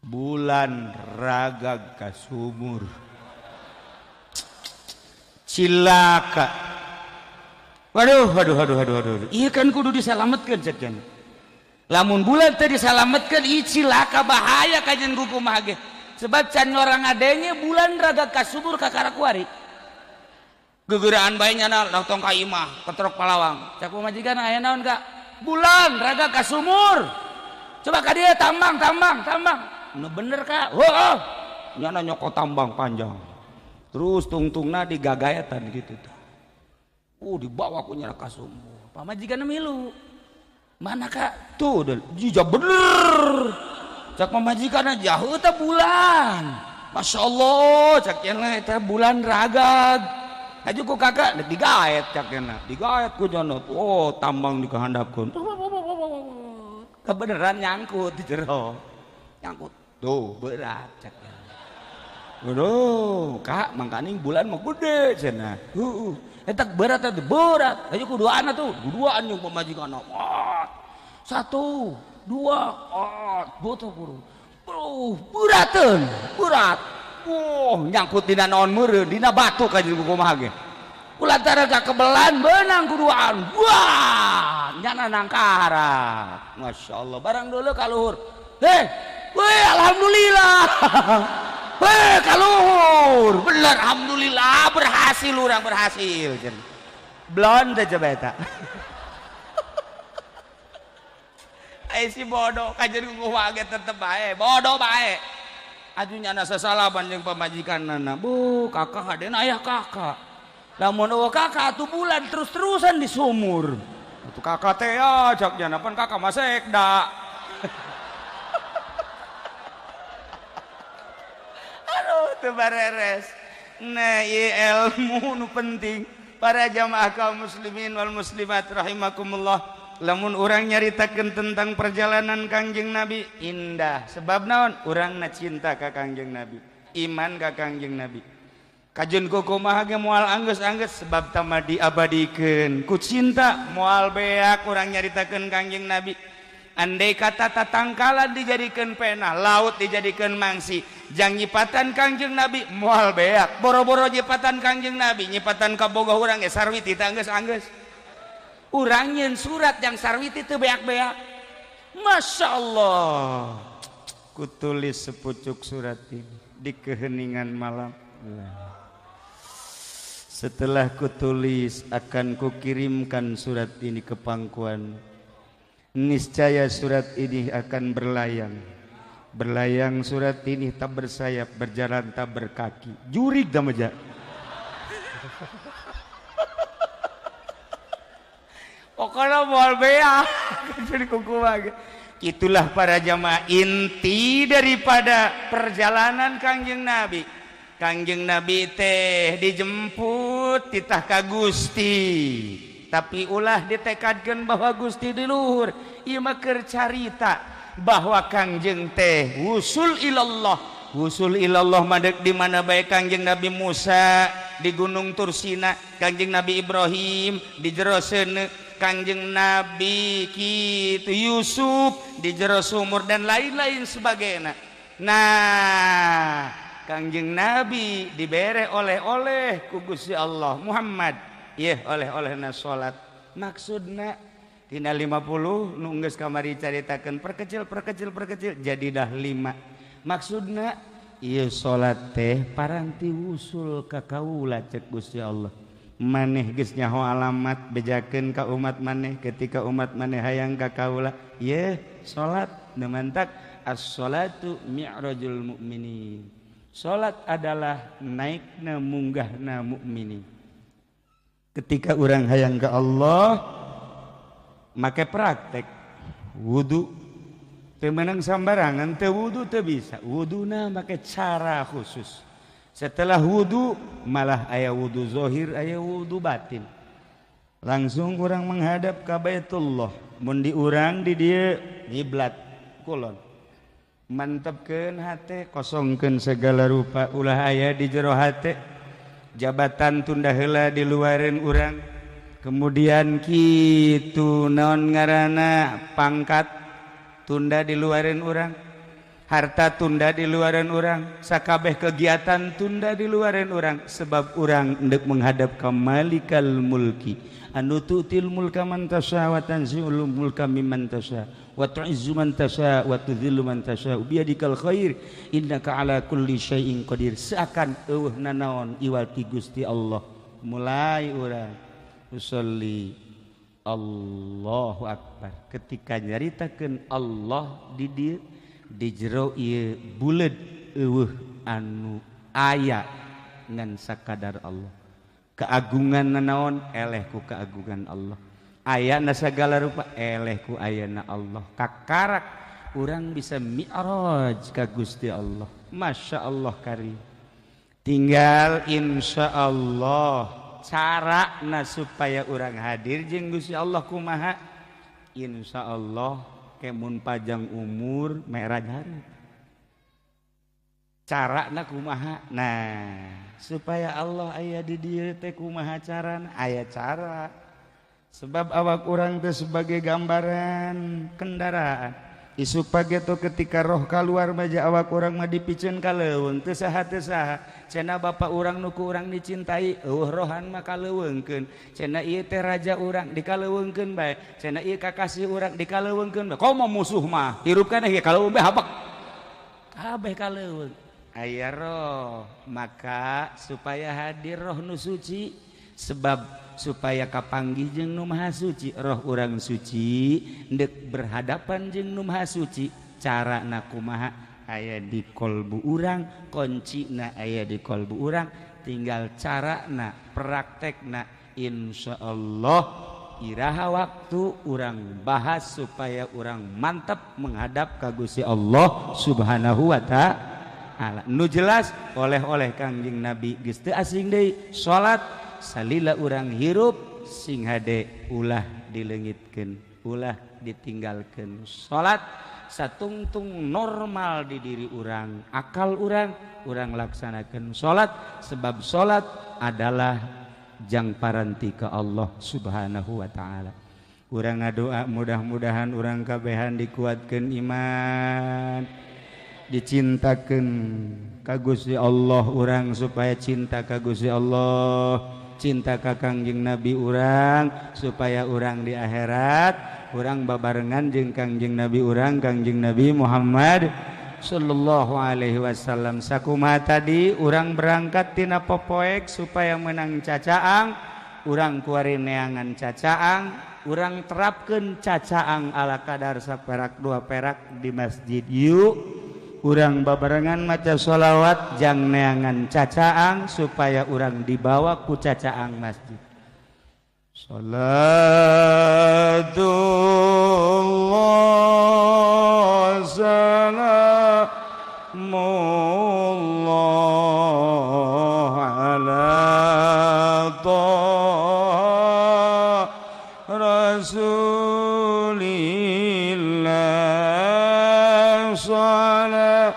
Bulan ragag ka sumur. Cilaka. Waduh waduh waduh waduh waduh. Ieu kan kudu disalametkeun cek cenah. Lamun bulan teh disalametkeun ieu cilaka bahaya kajen kumaha ge. Sebab can orang adenge bulan raga kasubur ka karakuari. Gegeraan bae nyana tong ka imah ketrok palawang. Cak pamajikan aya naon Kak? Bulan raga kasumur. Coba ka dieu tambang tambang tambang. Nu bener Kak. Heuh. Nyana nyokot tambang panjang. Terus tungtungna digagaetan gitu tah. Dibawa ku nyana kasumur. Pamajikan milu. Mana Kak? Tuh jijab bener. Cak pamajikan jauh teh bulan. Masya Allah, cak cenah eta bulan ragag. Aju ku kakak dek digaet cak cenah. Digaet ku cenah. Oh, tambang dikehandapkeun. Kebeneran nyangkut di jero. Nyangkut. Tuh, berat cak cenah. Waduh, Kak, mangkaning bulan mah gede cenah. Heuh. Eta berat eta berat. Aju ku duaan atuh, duaan jeung pamajikan. Satu, dua, botol buru. Bro, berateun, berat. Oh, nyangkut dina naon meureun, dina batu ka jeung kumaha ge. Kulantara ka kebelan beunang kuduaan. Wah, nyana nangkarak. Masya Allah, barang dulu ka luhur. Heh, weh alhamdulillah. Weh ka luhur. Bener alhamdulillah berhasil urang berhasil. Blon teh coba eta. Ai si bodoh kajen kumaha ge tetep bae, bodoh bae. Aju nyana sasalaban jeung pamajikanna. Bu, kakak hadena ayah kakak. Lamun eueuh kakak atuh bulan terus-terusan di sumur. Atuh kakak teh ya cak nyana pan kakak mah sekda. Aduh teu bareres. Nah, ieu ilmu nu penting para jamaah kaum muslimin wal muslimat rahimakumullah. Lamun urang nyaritakeun tentang perjalanan Kangjeng Nabi indah sebab naon urangna cinta ka Kangjeng Nabi, iman ka Kangjeng Nabi. Kajeun kumaha ge moal anggeus-anggeus sebab tama diabadikeun ku cinta moal beak urang nyaritakeun Kangjeng Nabi. Andai kata tatangkalan dijadikeun pena, laut dijadikeun mangsi, jang nyipatan Kangjeng Nabi moal beak. Boro-boro nyipatan Kangjeng Nabi, nyipatan kabogoh urang ge sarwiti teh anggeus-anggeus. Urang nyeun surat yang sarwiti teu beak-beak. Masya Allah, kutulis sepucuk surat ini di keheningan malam. Setelah kutulis akan kukirimkan surat ini ke pangkuan. Niscaya surat ini akan berlayang. Berlayang surat ini tak bersayap, berjalan tak berkaki. Jurig dah meja. Pokoknya moal beak. Jadi kuku. Itulah para jamaah inti daripada perjalanan Kangjeng Nabi. Kangjeng Nabi teh dijemput titah ka Gusti. Tapi ulah ditekadkeun bahwa Gusti di luhur. Ieu mah keur carita bahwa Kangjeng teh wusul ilallah. Wusul ilallah madeg di mana bae Kangjeng Nabi Musa di Gunung Tursina, Kangjeng Nabi Ibrahim di jero seuneu, Kangjeng Nabi kitu Yusuf di jero sumur dan lain-lain sebagainya. Nah, Kangjeng Nabi dibere oleh-oleh ku Gusti Allah Muhammad. Ieu oleh-olehna salat. Maksudna tina 50 nu geus kamari caritakeun perkecil perkecil perkecil jadi dah 5. Maksudna ieu salat teh paranti wusul ka kaula cek Gusti Allah. Maneh geus nyaho alamat bejakeun ka umat maneh ketika umat maneh hayang ka kaula ye salat nu mantak as-salatu mi'rajul mukminin. Salat adalah naikna munggahna mukminin. Ketika urang hayang ka Allah make praktek wudu teu meunang sambarangan, teu wudu teu bisa. Wuduna make cara khusus. Setelah wudu malah aya wudu zahir, aya wudu batin. Langsung urang menghadap ka Baitullah. Mun di urang di dieu ngiblat kulon. Mantepkeun hate, kosongkeun segala rupa ulah aya di jero hate. Jabatan tunda heula di luareun urang. Kemudian kitu naon ngaranna pangkat tunda di luareun urang. Harta tunda di luaran urang, sakabeh kegiatan tunda di luaran urang, sebab urang endek menghadap ka Malikal Mulki. Anu tu'til mulka man tasya wa tanzi'ul mulka mimman tasya wa tu'izzu man tasya wa tudhillu man tasya biyadikal khair innaka ala kulli syai'in qadir. Seakan eueuh nanaon iwal ti Gusti Allah. Mulai urang usolli Allahu akbar. Ketika nyaritakeun Allah di dieu di jero ieu buleud eueuh anu aya ngan sakadar Allah. Keagungan nanaon eleh ku keagungan Allah. Ayana segala rupa eleh ku ayana Allah. Kakarak urang bisa mi'raj ka Gusti Allah. Masya Allah karim. Tinggal insya Allah carana supaya urang hadir jeung Gusti Allah kumaha. Insya Allah kemun panjang umur mi'raj hari. Carana kumaha? Nah, supaya Allah aya di dieu teh kumaha carana? Aya cara. Sebab awak urang teh sebagai gambaran kendaraan. Isuk pageto ketika roh keluar maja awak urang mah dipiceun ka leuweung teu saha teu saha. Cenah bapak urang nu ku urang dicintai, eueuh rohan mah kaleuweungkeun. Cenah ieu teh raja urang dikaleuweungkeun bae. Cenah ieu kakasih urang dikaleuweungkeun bae. Komo musuh mah hirup kana ieu kaleuweung bae habek. Kabeh kaleuweung. Aya roh, maka supaya hadir roh nu suci, sebab supaya kapanggih jeung nu maha suci, roh urang suci ndek berhadapan jeung nu maha suci, carana kumaha aya di kolbu urang, kuncina aya di kolbu urang, tinggal carana praktekna. Insyaallah iraha waktu urang bahas supaya urang mantap menghadap ka Gusti Allah Subhanahu wa ta'ala. Nu jelas oleh-oleh Kangjeng Nabi geus teu asing deui salat salila urang hirup sing hade ulah dileungitkeun, ulah ditinggalkeun. Salat satungtung normal di diri urang, akal urang, urang laksanakeun salat sebab salat adalah jang paranti ka Allah Subhanahu wa ta'ala. Urang ngadoa mudah-mudahan urang kabehan dikuatkeun iman, dicintakeun ka Gusti Allah urang supaya cinta ka Gusti Allah, cinta ka Kangjeng Nabi urang supaya urang di akhirat urang babarengan jeung Kangjeng Nabi urang, Kangjeng Nabi Muhammad sallallahu alaihi wasallam. Sakumaha tadi urang berangkat tina popoek supaya menang cacaang, urang kuari neangan cacaang, urang terapkeun cacaang ala kadar saperak dua perak di masjid. Yuk urang babarengan maca sholawat jang neangan cacaang supaya urang dibawa ku cacaang masjid. Salatullah salamullah ala taha rasulillah. Salatullah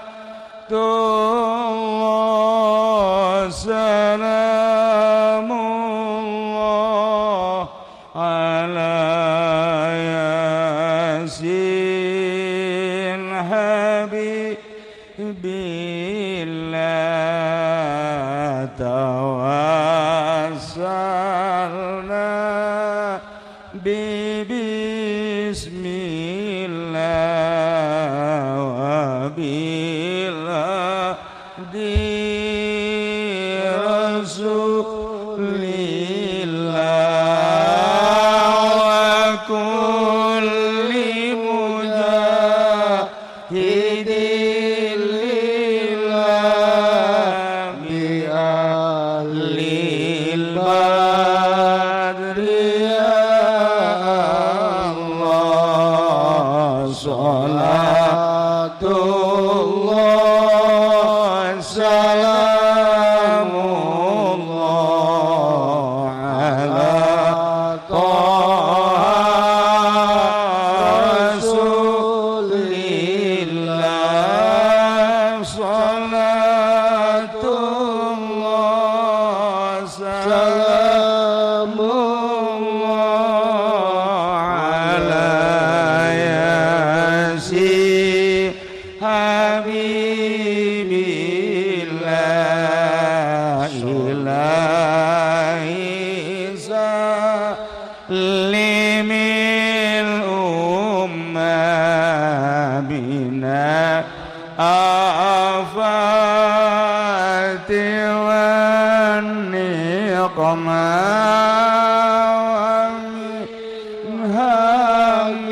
salamullah ala yasin habibillah. Tawassalna bi bismillah wa billah di Rasulillah wa kulli mujahidin lillah bi ahlil badri ya Allah. Salatullah salamullah ala taha rasulillah. Salatullah salamullah ala yasin habibillah. Ilahi salimil ummah نقمة ومن هم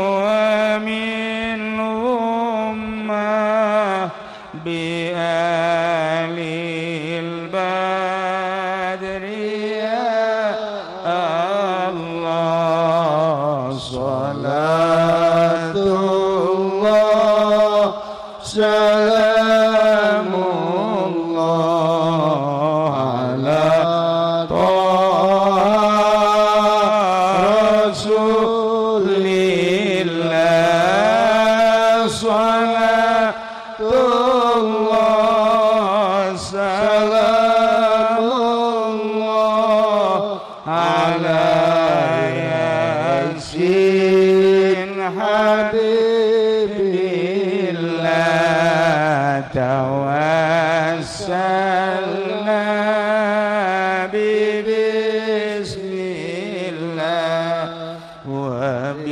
ومن غمة بآل البدر يا الله. صلاة الله سلام الله على طه رسول الله. صلاة الله سلام الله على ياسين حبيب الله. توسلنا ببسم الله وبالهادي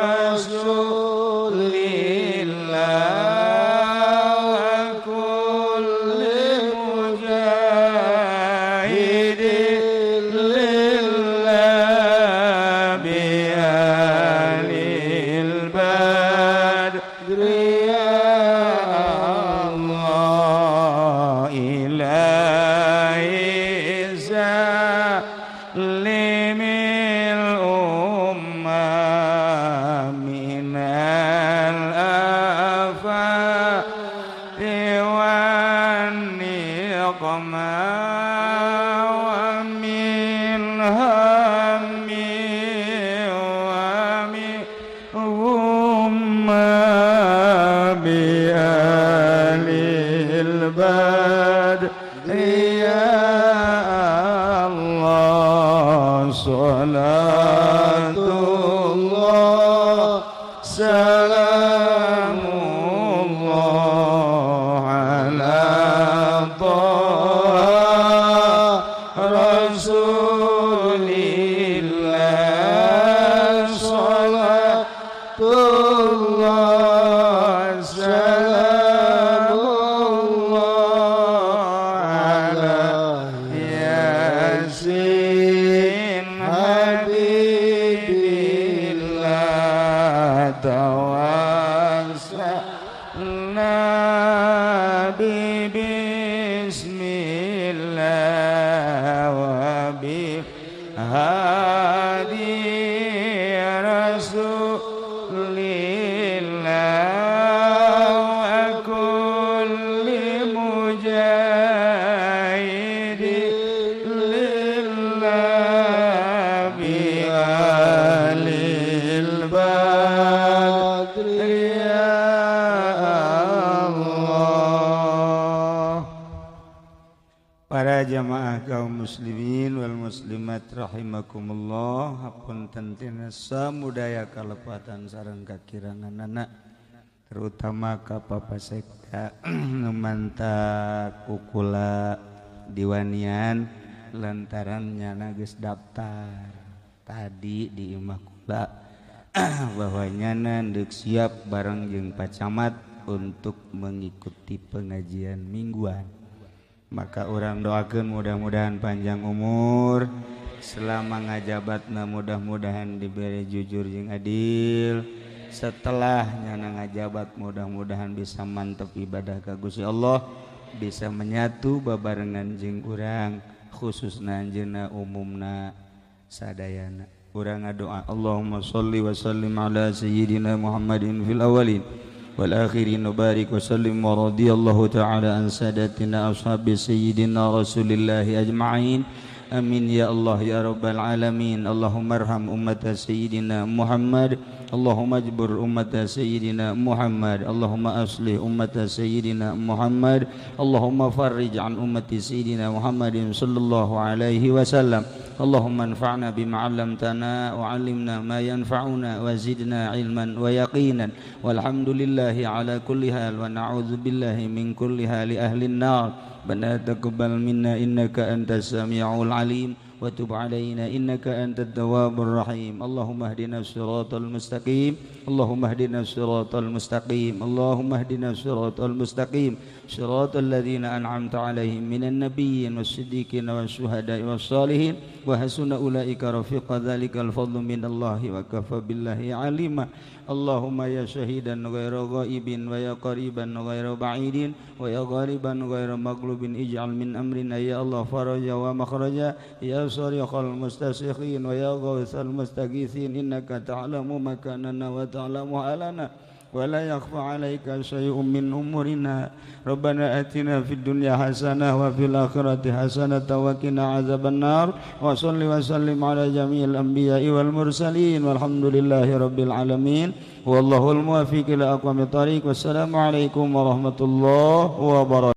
رسول الله وكل مجاهد لله بآل البدر يا الله. إلهي سلم الأمة من الآفات والنقمة ومن هم ومن غمة بآل البدر يا الله. صلاة الله سلام الله على طه رسول الله. صلاة الله سلام الله على ياسين حبيب الله. توسلنا ببسم الله وبهادي رسول الله وكل مجاهد لله بآل البدر يا Allah. Para jamaah kaum muslimin wal muslimat rahimakumullah, hapunten tina samudaya kalepatan sareng kakiranganana, terutama ka Papa Sekda nu mantak kukula diwanian lantaran nyana geus daftar tadi di imah kula bahwa nyana deuk siap bareng jeung Pak Camat untuk mengikuti pengajian mingguan. Maka orang doakan mudah-mudahan panjang umur, selama ngajabatna mudah-mudahan diberi jujur jeung adil, setelah nyana ngajabat mudah-mudahan bisa mantep ibadah ka Gusti Allah, bisa menyatu babarengan jeung urang khususna anjeunna umumna sadayana. Urang ngadoa Allahumma sholli wa sallim ala sayyidina Muhammadin fil awwalin wal akhirin wa barik wa sallim wa radiyallahu ta'ala an sadatina ashabi sayyidina Rasulillahi ajma'in. Amin ya Allah ya rabbal alamin. Allahumma arham ummata sayyidina Muhammad. Allahumma ajbur ummata sayyidina Muhammad. Allahumma aslih ummata sayyidina Muhammad. Allahumma farrij an ummati sayyidina Muhammadin sallallahu alaihi wasallam. Allahumma anfa'na bima 'allamtana wa 'allimna ma yanfa'una wa zidna 'ilman wa yaqinan. Walhamdulillahi ala kulli hal wa na'udzu billahi min kulli hali ahli an-nar. Rabbana taqabbal minna innaka antas samiul alim wa tub alaina innaka antat tawwabur rahim. Allahumma ihdina siratal mustaqim Allahumma hdina siratal mustaqim. Allahumma hdina siratal mustaqim. Siratal ladzina an'amta 'alaihim minan nabiyyin was-siddiqin wasyuhada'i was-salihin wa hasuna ulaika rafiqa. Dzalikal fadlu minallahi wa kafa billahi alima. Allahumma ya syahidan ghaira ghaibin wa ya qariban ghaira ba'idin wa ya ghaliban ghaira maghlubin ij'al min amrina ya Allah faraja wa makhraja ya sariqal mustasikhin wa ya ghawthal mustaghithin innaka ta'lamu makanana wa ta'lamu halana wa la yakhfa 'alaika syai'un min umurina. Rabbana atina fid dunya hasanah wa fil akhirati hasanah wa qina adzabannar. Wa shalli wa sallim ala jami'il anbiya'i wal mursalin walhamdulillahi rabbil alamin. Wallahul muwaffiq ila aqwamit thariq. Wassalamu alaikum warahmatullahi wabarakatuh.